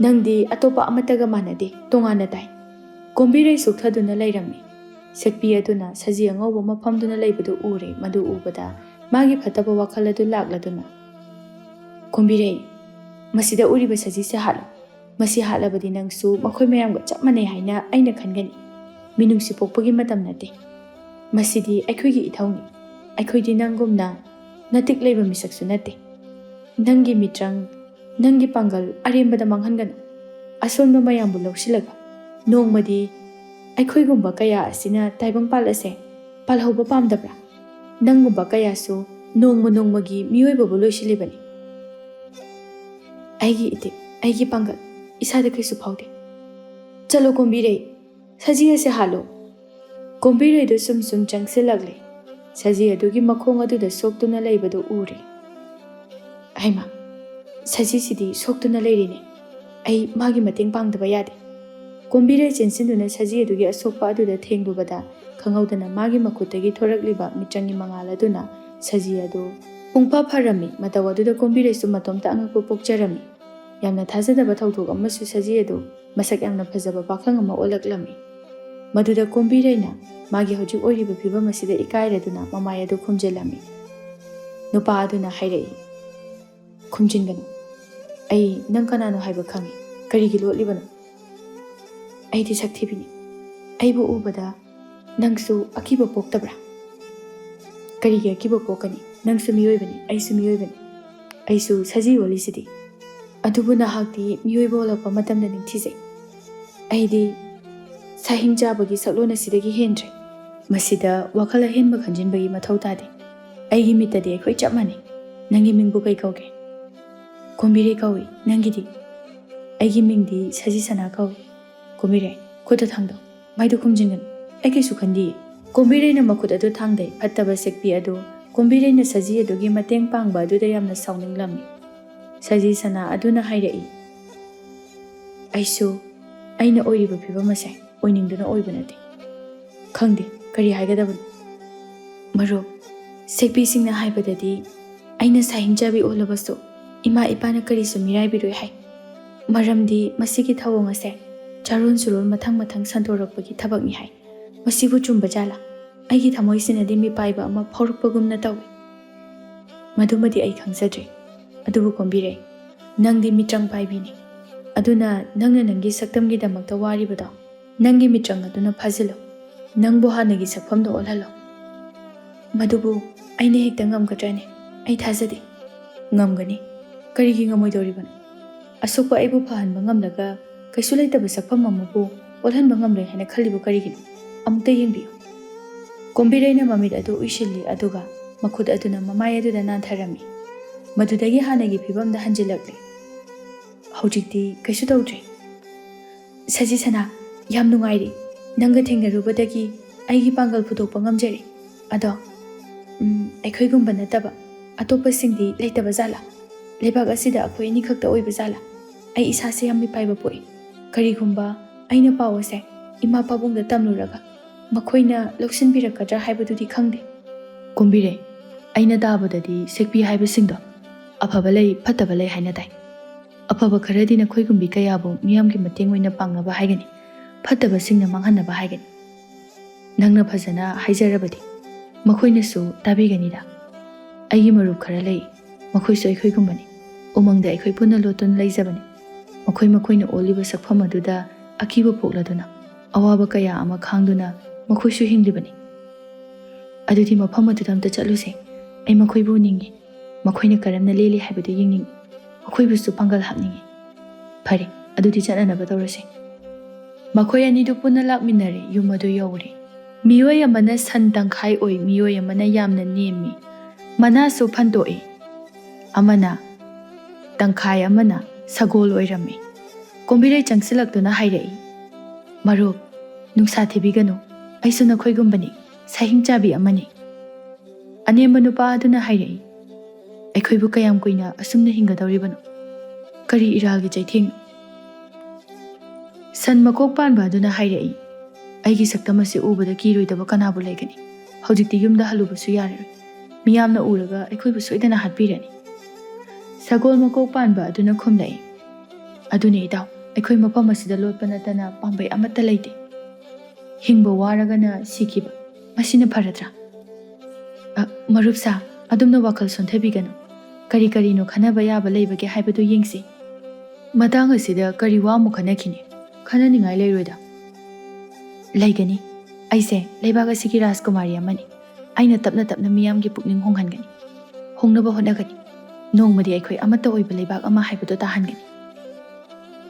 ꯅꯪꯗꯤ ꯑꯇꯣꯞꯄ ꯑꯃꯠꯇꯒ ꯃꯥꯟꯅꯗꯦ, ꯇꯣꯉꯥꯟꯅ ꯇꯥꯏ꯫" ꯀꯣꯝꯕꯤꯔꯩ ꯁꯣꯛꯊꯗꯨꯅ ꯂꯩꯔꯝꯃꯤ꯫ ꯁꯛꯄꯤ ꯑꯗꯨꯅ ꯁꯖꯤ ꯑꯉꯧꯕ ꯑꯃ ꯐꯝꯗꯨꯅ ꯂꯩꯕꯗꯨ ꯎꯔꯦ꯫ ꯃꯗꯨ ꯎꯕꯗ ꯃꯥꯒꯤ ꯐꯠꯇꯕ ꯋꯥꯈꯜ ꯑꯗꯨ ꯂꯥꯛꯂꯗꯨꯅ, "ꯀꯣꯝꯕꯤꯔꯩ, ꯃꯁꯤꯗ ꯎꯔꯤꯕ ꯁꯖꯤꯁꯦ ꯍꯥꯠꯂꯣ꯫ ꯃꯁꯤ ꯍꯥꯠꯂꯕꯗꯤ ꯅꯪꯁꯨ ꯃꯈꯣꯏ ꯃꯌꯥꯝꯒ ꯆꯞ ꯃꯥꯟꯅꯩ ꯍꯥꯏꯅ ꯑꯩꯅ ꯈꯟꯒꯅꯤ꯫ ꯃꯤꯅꯨꯡꯁꯤ ꯄꯣꯛꯄꯒꯤ ꯃꯇꯝ ꯅꯠꯇꯦ꯫ ꯃꯁꯤꯗꯤ ꯑꯩꯈꯣꯏꯒꯤ ꯏꯊꯧꯅꯤ꯫ ꯑꯩꯈꯣꯏꯗꯤ ꯅꯪꯒꯨꯝꯅ ꯅꯇꯤꯛ ꯂꯩꯕ ꯃꯤꯁꯛꯁꯨ ꯅꯠꯇꯦ꯫ ꯅꯪꯒꯤ ꯃꯤꯇ꯭ꯔꯪ, ꯅꯪꯒꯤ ꯄꯥꯡꯒꯜ ꯑꯔꯦꯝꯕꯗ ꯃꯥꯡꯍꯟꯒꯅꯨ꯫ ꯑꯁꯣꯟꯕ ꯃꯌꯥꯝꯕꯨ ꯂꯧꯁꯤꯜꯂꯒ ꯅꯣꯡꯃꯗꯤ ꯑꯩꯈꯣꯏꯒꯨꯝꯕ ꯀꯌꯥ ꯑꯁꯤꯅ ꯇꯥꯏꯕꯪꯄꯥꯜ ꯑꯁꯦ ꯄꯥꯜꯍꯧꯕ ꯄꯥꯝꯗꯕ꯭ꯔꯥ? ꯅꯪꯒꯨꯝꯕ ꯀꯌꯥꯁꯨ ꯅꯣꯡꯃ ꯅꯣꯡꯃꯒꯤ ꯃꯤꯑꯣꯏꯕꯕꯨ ꯂꯣꯏꯁꯤꯜꯂꯤꯕꯅꯤ꯫" "ꯑꯩꯒꯤ ꯏꯇꯤꯛ, ꯑꯩꯒꯤ ꯄꯥꯡꯒꯜ, ꯏꯁꯥꯗ ꯀꯩꯁꯨ ꯐꯥꯎꯗꯦ꯫ ꯆꯠꯂꯣ ꯀꯣꯝꯕꯤꯔꯩ, ꯁꯖꯤ ꯑꯁꯦ ꯍꯥꯠꯂꯣ꯫" ꯀꯣꯝꯕꯤꯔꯩꯗꯨ ꯁꯨꯝ ꯁꯨꯝ ꯆꯪꯁꯤꯜꯂꯛꯂꯦ꯫ ꯁꯖꯤ ꯑꯗꯨꯒꯤ ꯃꯈꯣꯡ ꯑꯗꯨꯗ ꯁꯣꯛꯇꯨꯅ ꯂꯩꯕꯗꯨ ꯎꯔꯦ꯫ "ꯍꯩꯃꯥ, ꯁꯖꯤꯁꯤꯗꯤ ꯁꯣꯛꯇꯨꯅ ꯂꯩꯔꯤꯅꯦ꯫ ꯑꯩ ꯃꯥꯒꯤ ꯃꯇꯦꯡ ꯄꯥꯡꯗꯕ ꯌꯥꯗꯦ꯫" ꯀꯣꯝꯕꯤꯔꯩ ꯆꯦꯟꯁꯤꯟꯗꯨꯅ ꯁꯖꯤ ꯑꯗꯨꯒꯤ ꯑꯁꯣꯛꯄ ꯑꯗꯨꯗ ꯊꯦꯡꯂꯨꯕꯗ, ꯈꯪꯍꯧꯗꯅ ꯃꯥꯒꯤ ꯃꯈꯨꯠꯇꯒꯤ ꯊꯣꯔꯛꯂꯤꯕ ꯃꯤꯇ꯭ꯔꯪꯒꯤ ꯃꯉꯥꯜ ꯑꯗꯨꯅ ꯁꯖꯤ ꯑꯗꯨ ꯄꯨꯡꯐ ꯐꯔꯝꯃꯤ꯫ ꯃꯇꯧ ꯑꯗꯨꯗ ꯀꯣꯝꯕꯤꯔꯩꯁꯨ ꯃꯇꯣꯝꯇ ꯑꯉꯛꯄ ꯄꯣꯛꯆꯔꯝꯃꯤ꯫ ꯌꯥꯝꯅ ꯊꯥꯖꯗꯕ ꯊꯧꯗꯣꯛ ꯑꯃꯁꯨ ꯁꯖꯤ ꯑꯗꯨ ꯃꯁꯛ ꯌꯥꯝꯅ ꯐꯖꯕ ꯄꯥꯈꯪ ꯑꯃ ꯑꯣꯜꯂꯛꯂꯝꯃꯤ꯫ ꯃꯗꯨꯗ ꯀꯣꯝꯕꯤꯔꯩꯅ ꯃꯥꯒꯤ ꯍꯧꯖꯤꯛ ꯑꯣꯏꯔꯤꯕ ꯐꯤꯕꯝ ꯑꯁꯤꯗ ꯏꯀꯥꯏꯔꯗꯨꯅ ꯃꯃꯥꯏ ꯑꯗꯨ ꯈꯨꯝꯖꯤꯜꯂꯝꯃꯤ꯫ ꯅꯨꯄꯥ ꯑꯗꯨꯅ ꯍꯥꯏꯔꯛꯏ, "ꯈꯨꯝꯖꯤꯟꯒꯅꯨ꯫ ꯑꯩ ꯅꯪ ꯀꯅꯥꯅꯣ ꯍꯥꯏꯕ ꯈꯪꯏ꯫ ꯀꯔꯤꯒꯤ ꯂꯣꯠꯂꯤꯕꯅꯣ? ꯑꯩꯗꯤ ꯁꯛꯊꯤꯕꯤꯅꯤ꯫ ꯑꯩꯕꯨ ꯎꯕꯗ ꯅꯪꯁꯨ ꯑꯀꯤꯕ ꯄꯣꯛꯇꯕ꯭ꯔꯥ? ꯀꯔꯤꯒꯤ ꯑꯀꯤꯕ ꯄꯣꯛꯀꯅꯤ? ꯅꯪꯁꯨ ꯃꯤꯑꯣꯏꯕꯅꯤ, ꯑꯩꯁꯨ ꯃꯤꯑꯣꯏꯕꯅꯤ꯫ ꯑꯩꯁꯨ ꯁꯖꯤ ꯑꯣꯜꯂꯤꯁꯤꯗꯤ꯫ ꯑꯗꯨꯕꯨ ꯅꯍꯥꯛꯇꯤ ꯃꯤꯑꯣꯏꯕ ꯑꯣꯜꯂꯛꯄ ꯃꯇꯝꯗ ꯅꯤꯡꯊꯤꯖꯩ꯫ ꯑꯩꯗꯤ ꯁꯥꯍꯤꯡ ꯆꯥꯕꯒꯤ ꯁꯛꯂꯣꯟ ꯑꯁꯤꯗꯒꯤ ꯍꯦꯟꯗ꯭ꯔꯦ꯫ ꯃꯁꯤꯗ ꯋꯥꯈꯜ ꯑꯍꯦꯟꯕ ꯈꯟꯖꯤꯟꯕꯒꯤ ꯃꯊꯧ ꯇꯥꯗꯦ꯫ ꯑꯩꯒꯤ ꯃꯤꯠꯇꯗꯤ ꯑꯩꯈꯣꯏ ꯆꯞ ꯃꯥꯟꯅꯩ꯫ ꯅꯪꯒꯤ ꯃꯤꯡꯕꯨ ꯀꯩ ꯀꯧꯒꯦ?" "ꯀꯣꯝꯕꯤꯔꯩ ꯀꯧꯏ꯫ ꯅꯪꯒꯤꯗꯤ?" "ꯑꯩꯒꯤ ꯃꯤꯡꯗꯤ ꯁꯖꯤ ꯁꯅꯥ ꯀꯧꯏ꯫" "ꯀꯣꯝꯕꯤꯔꯩ, ꯈꯨꯠꯇ ꯊꯥꯡꯗꯧ꯫ ꯃꯥꯏꯗꯨ ꯈꯨꯝꯖꯤꯟꯒꯅꯨ꯫ ꯑꯩ ꯀꯩꯁꯨ ꯈꯟꯗꯤꯌꯦ꯫" ꯀꯣꯝꯕꯤꯔꯩꯅ ꯃꯈꯨꯠ ꯑꯗꯨ ꯊꯥꯡꯗꯩ꯫ ꯐꯠꯇꯕ ꯁꯛꯄꯤ ꯑꯗꯨ ꯀꯣꯝꯕꯤꯔꯩꯅ ꯁꯖꯤ ꯑꯗꯨꯒꯤ ꯃꯇꯦꯡ ꯄꯥꯡꯕ ꯑꯗꯨꯗ ꯌꯥꯝꯅ ꯁꯥꯎꯅꯤꯡꯂꯝꯃꯤ꯫ ꯁꯖꯤ ꯁꯅꯥ ꯑꯗꯨꯅ ꯍꯥꯏꯔꯛꯏ, "ꯑꯩꯁꯨ ꯑꯩꯅ ꯑꯣꯏꯔꯤꯕ ꯐꯤꯕꯝ ꯑꯁꯦ ꯑꯣꯏꯅꯤꯡꯗꯨꯅ ꯑꯣꯏꯕ ꯅꯠꯇꯦ꯫ ꯈꯪꯗꯦ ꯀꯔꯤ ꯍꯥꯏꯒꯗꯕꯅꯣ꯫ ꯃꯔꯨꯞ, ꯁꯦꯛꯄꯤꯁꯤꯡꯅ ꯍꯥꯏꯕꯗꯗꯤ ꯑꯩꯅ ꯁꯥꯍꯤꯡꯆꯥꯕꯤ ꯑꯣꯜꯂꯕꯁꯨ ꯏꯃꯥ ꯏꯄꯥꯅ ꯀꯔꯤꯁꯨ ꯃꯤꯔꯥꯏꯕꯤꯔꯣꯏ ꯍꯥꯏ꯫ ꯃꯔꯝꯗꯤ ꯃꯁꯤꯒꯤ ꯊꯧꯑꯣꯡ ꯑꯁꯦ ꯆꯥꯔꯣꯟ ꯁꯨꯔꯣꯟ ꯃꯊꯪ ꯃꯊꯪ ꯁꯟꯗꯣꯔꯛꯄꯒꯤ ꯊꯕꯛꯅꯤ ꯍꯥꯏ꯫ ꯃꯁꯤꯕꯨ ꯆꯨꯝꯕ ꯖꯥꯠꯂꯥ? ꯑꯩꯒꯤ ꯊꯃꯣꯏꯁꯤꯅꯗꯤ ꯃꯤꯄꯥꯏꯕ ꯑꯃ ꯐꯥꯎꯔꯛꯄꯒꯨꯝꯅ ꯇꯧꯏ꯫ ꯃꯗꯨꯃꯗꯤ ꯑꯩ ꯈꯪꯖꯗ꯭ꯔꯦ꯫ ꯑꯗꯨꯕꯨ ꯀꯣꯝꯕꯤꯔꯩ, ꯅꯪꯗꯤ ꯃꯤꯇ꯭ꯔꯪ ꯄꯥꯏꯕꯤꯅꯤ꯫ ꯑꯗꯨꯅ ꯅꯪꯅ ꯅꯪꯒꯤ ꯁꯛꯇꯝꯒꯤꯗꯃꯛꯇ ꯋꯥꯔꯤꯕꯗꯣ ꯅꯪꯒꯤ ꯃꯤꯇ꯭ꯔꯪ ꯑꯗꯨꯅ ꯐꯥꯖꯤꯜꯂꯨ꯫ ꯅꯪꯕꯨ ꯍꯥꯟꯅꯒꯤ ꯁꯛꯐꯝꯗ ꯑꯣꯜꯍꯜꯂꯣ꯫ ꯃꯗꯨꯕꯨ ꯑꯩꯅ ꯍꯦꯛꯇ ꯉꯝꯒꯗ꯭ꯔꯅꯦ? ꯑꯩ ꯊꯥꯖꯗꯦ꯫ ꯉꯝꯒꯅꯤ꯫ ꯀꯔꯤꯒꯤ ꯉꯝꯃꯣꯏꯗꯧꯔꯤꯕꯅꯣ? ꯑꯁꯣꯛꯄ ꯑꯩꯕꯨ ꯐꯍꯟꯕ ꯉꯝꯂꯒ ꯀꯩꯁꯨ ꯂꯩꯇꯕ ꯁꯛꯐꯝ ꯑꯃꯕꯨ ꯑꯣꯜꯍꯟꯕ ꯉꯝꯂꯣꯏ ꯍꯥꯏꯅ ꯈꯜꯂꯤꯕ ꯀꯔꯤꯒꯤꯅꯣ? ꯑꯃꯨꯛꯇ ꯌꯦꯡꯕꯤꯌꯨ꯫ ꯀꯣꯝꯕꯤꯔꯩꯅ ꯃꯃꯤꯠ ꯑꯗꯨ ꯎꯏꯁꯤꯜꯂꯤ, ꯑꯗꯨꯒ ꯃꯈꯨꯠ ꯑꯗꯨꯅ ꯃꯃꯥꯏ ꯑꯗꯨꯗ ꯅꯥꯟꯊꯔꯝꯃꯤ꯫ ꯃꯗꯨꯗꯒꯤ ꯍꯥꯟꯅꯒꯤ ꯐꯤꯕꯝꯗ ꯍꯟꯖꯤꯜꯂꯛꯂꯦ꯫ ꯍꯧꯖꯤꯛꯇꯤ ꯀꯩꯁꯨ ꯇꯧꯗ꯭ꯔꯦ꯫ ꯁꯖꯤ ꯁꯅꯥ, ꯌꯥꯝ ꯅꯨꯡꯉꯥꯏꯔꯦ꯫ ꯅꯪꯒ ꯊꯦꯡꯅꯔꯨꯕꯗꯒꯤ ꯑꯩꯒꯤ ꯄꯥꯡꯒꯜ ꯐꯨꯗꯣꯛꯄ ꯉꯝꯖꯔꯦ꯫ ꯑꯗꯣ, ꯎꯝ, ꯑꯩꯈꯣꯏꯒꯨꯝꯕ ꯅꯠꯇꯕ ꯑꯇꯣꯞꯄꯁꯤꯡꯗꯤ ꯂꯩꯇꯕ ꯖꯥꯠꯂꯥ? ꯂꯩꯕꯥꯛ ꯑꯁꯤꯗ ꯑꯩꯈꯣꯏ ꯑꯅꯤꯈꯛꯇ ꯑꯣꯏꯕ ꯖꯥꯠꯂꯥ? ꯑꯩ ꯏꯁꯥꯁꯦ ꯌꯥꯝ ꯃꯤꯄꯥꯏꯕ ꯄꯣꯛꯏ꯫ ꯀꯔꯤꯒꯨꯝꯕ ꯑꯩꯅ ꯄꯥꯎ ꯑꯁꯦ ꯏꯃꯥ ꯄꯥꯕꯨꯡꯗ ꯇꯝꯂꯨꯔꯒ ꯃꯈꯣꯏꯅ ꯂꯧꯁꯤꯟꯕꯤꯔꯛꯀꯗ꯭ꯔꯥ ꯍꯥꯏꯕꯗꯨꯗꯤ ꯈꯪꯗꯦ꯫ ꯀꯣꯝꯕꯤꯔꯩ, ꯑꯩꯅ ꯇꯥꯕꯗꯗꯤ ꯁꯦꯛꯄꯤ ꯍꯥꯏꯕꯁꯤꯡꯗꯣ ꯑꯐꯕ ꯂꯩ, ꯐꯠꯇꯕ ꯂꯩ ꯍꯥꯏꯅ ꯇꯥꯏ꯫ ꯑꯐꯕ ꯈꯔꯗꯤ ꯅꯈꯣꯏꯒꯨꯝꯕꯤ ꯀꯌꯥꯕꯨ ꯃꯤꯌꯥꯝꯒꯤ ꯃꯇꯦꯡ ꯑꯣꯏꯅ ꯄꯥꯡꯅꯕ ꯍꯥꯏꯒꯅꯤ, ꯐꯠꯇꯕꯁꯤꯡꯅ ꯃꯥꯡꯍꯟꯅꯕ ꯍꯥꯏꯒꯅꯤ꯫ ꯅꯪꯅ ꯐꯖꯅ ꯍꯥꯏꯖꯔꯕꯗꯤ ꯃꯈꯣꯏꯅꯁꯨ ꯇꯥꯕꯤꯒꯅꯤꯗ꯫ ꯑꯩꯒꯤ ꯃꯔꯨꯞ ꯈꯔ ꯂꯩ, ꯃꯈꯣꯏꯁꯨ ꯑꯩꯈꯣꯏꯒꯨꯝꯕꯅꯤ꯫ ꯎꯃꯪꯗ ꯑꯩꯈꯣꯏ ꯄꯨꯟꯅ ꯂꯣꯠꯇꯨꯅ ꯂꯩꯖꯕꯅꯤ꯫ ꯃꯈꯣꯏ ꯃꯈꯣꯏꯅ ꯑꯣꯜꯂꯤꯕ ꯁꯛꯐꯝ ꯑꯗꯨꯗ ꯑꯀꯤꯕ ꯄꯣꯛꯂꯗꯨꯅ, ꯑꯋꯥꯕ ꯀꯌꯥ ꯑꯃ ꯈꯥꯡꯗꯨꯅ ꯃꯈꯣꯏꯁꯨ ꯍꯤꯡꯂꯤꯕꯅꯤ꯫ ꯑꯗꯨꯗꯤ ꯃꯐꯝ ꯑꯗꯨꯗ ꯑꯝꯇ ꯆꯠꯂꯨꯁꯦ꯫ ꯑꯩ ꯃꯈꯣꯏꯕꯨ ꯎꯅꯤꯡꯉꯤ꯫ ꯃꯈꯣꯏꯅ ꯀꯔꯝꯅ ꯂꯦꯜꯂꯤ ꯍꯥꯏꯕꯗꯨ ꯌꯦꯡꯅꯤꯡꯉꯤ꯫ ꯃꯈꯣꯏꯕꯨꯁꯨ ꯄꯥꯡꯒꯜ ꯍꯥꯞꯅꯤꯡꯉꯤ꯫ ꯐꯔꯦ, ꯑꯗꯨꯗꯤ ꯆꯠꯅꯅꯕ ꯇꯧꯔꯁꯦ꯫ ꯃꯈꯣꯏ ꯑꯅꯤꯗꯨ ꯄꯨꯟꯅ ꯂꯥꯛꯃꯤꯟꯅꯔꯦ꯫ ꯌꯨꯝ ꯑꯗꯨ ꯌꯧꯔꯦ꯫ ꯃꯤꯑꯣꯏ ꯑꯃꯅ ꯁꯟ ꯇꯪꯈꯥꯏ ꯑꯣꯏ, ꯃꯤꯑꯣꯏ ꯑꯃꯅ ꯌꯥꯝꯅ ꯅꯦꯝꯃꯤ꯫ ꯃꯅꯥꯁꯨ ꯐꯟꯗꯣꯛꯏ꯫ ꯑꯃꯅ ꯇꯪꯈꯥꯏ ꯑꯃꯅ ꯁꯒꯣꯜ ꯑꯣꯏꯔꯝꯃꯤ꯫ ꯀꯣꯝꯕꯤꯔꯩ ꯆꯪꯁꯤꯜꯂꯛꯇꯨꯅ ꯍꯥꯏꯔꯛꯏ, "ꯃꯔꯨꯞ, ꯅꯨꯡꯁꯥ ꯊꯤꯕꯤꯒꯅꯨ, ꯑꯩꯁꯨ ꯅꯈꯣꯏꯒꯨꯝꯕꯅꯤ, ꯁꯥꯍꯤꯡ ꯆꯥꯕꯤ ꯑꯃꯅꯤ꯫" ꯑꯅꯦꯝꯕ ꯅꯨꯄꯥ ꯑꯗꯨꯅ ꯍꯥꯏꯔꯛꯏ, "ꯑꯩꯈꯣꯏꯕꯨ ꯀꯌꯥꯝ ꯀꯨꯏꯅ ꯑꯁꯨꯝꯅ ꯍꯤꯡꯒꯗꯧꯔꯤꯕꯅꯣ? ꯀꯔꯤ ꯏꯔꯥꯜꯒꯤ ꯆꯩꯊꯦꯡꯅꯣ?" ꯁꯟ ꯃꯀꯣꯛ ꯄꯥꯟꯕ ꯑꯗꯨꯅ ꯍꯥꯏꯔꯛꯏ, "ꯑꯩꯒꯤ ꯁꯛꯇꯝ ꯑꯁꯤ ꯎꯕꯗ ꯀꯤꯔꯣꯏꯗꯕ ꯀꯅꯥꯕꯨ ꯂꯩꯒꯅꯤ? ꯍꯧꯖꯤꯛꯇꯤ ꯌꯨꯝꯗ ꯍꯜꯂꯨꯕꯁꯨ ꯌꯥꯔꯔꯣꯏ꯫ ꯃꯤꯌꯥꯝꯅ ꯎꯔꯒ ꯑꯩꯈꯣꯏꯕꯨ ꯁꯣꯏꯗꯅ ꯍꯥꯠꯄꯤꯔꯅꯤ꯫" ꯁꯒꯣꯜ ꯃꯀꯣꯛ ꯄꯥꯟꯕ ꯑꯗꯨꯅ ꯈꯨꯝꯂꯛꯏ, "ꯑꯗꯨꯅꯦ ꯏꯇꯥꯎ, ꯑꯩꯈꯣꯏ ꯃꯐꯝ ꯑꯁꯤꯗ ꯂꯣꯠꯄ ꯅꯠꯇꯅ ꯄꯥꯝꯕꯩ ꯑꯃꯠꯇ ꯂꯩꯇꯦ꯫ ꯍꯤꯡꯕ ꯋꯥꯔꯒꯅ ꯁꯤꯈꯤꯕ, ꯃꯁꯤꯅ ꯐꯔꯗ꯭ꯔꯥ?" "ꯑ, ꯃꯔꯨꯞ ꯁꯥ, ꯑꯗꯨꯝꯅ ꯋꯥꯈꯜ ꯁꯣꯟꯊꯕꯤꯒꯅꯨ꯫ ꯀꯔꯤ ꯀꯔꯤꯅꯣ ꯈꯟꯅꯕ ꯌꯥꯕ ꯂꯩꯕꯒꯦ ꯍꯥꯏꯕꯗꯨ ꯌꯦꯡꯁꯤ꯫ ꯃꯇꯥꯡ ꯑꯁꯤꯗ ꯀꯔꯤ ꯋꯥ ꯑꯃꯨꯛ ꯈꯟꯅꯈꯤꯅꯤ? ꯈꯟꯅꯅꯤꯡꯉꯥꯏ ꯂꯩꯔꯣꯏꯗ꯫" "ꯂꯩꯒꯅꯤ꯫ ꯑꯩꯁꯦ ꯂꯩꯕꯥꯛ ꯑꯁꯤꯒꯤ ꯔꯥꯖꯀꯨꯃꯥꯔꯤ ꯑꯃꯅꯤ꯫ ꯑꯩꯅ ꯇꯞꯅ ꯇꯞꯅ ꯃꯤꯌꯥꯝꯒꯤ ꯄꯨꯛꯅꯤꯡ ꯍꯣꯡꯍꯟꯒꯅꯤ꯫ ꯍꯣꯡꯅꯕ ꯍꯣꯠꯅꯒꯅꯤ꯫ ꯅꯣꯡꯃꯗꯤ ꯑꯩꯈꯣꯏ ꯑꯃꯠꯇ ꯑꯣꯏꯕ ꯂꯩꯕꯥꯛ ꯑꯃ ꯍꯥꯏꯕꯗꯨ ꯇꯥꯍꯟꯒꯅꯤ꯫"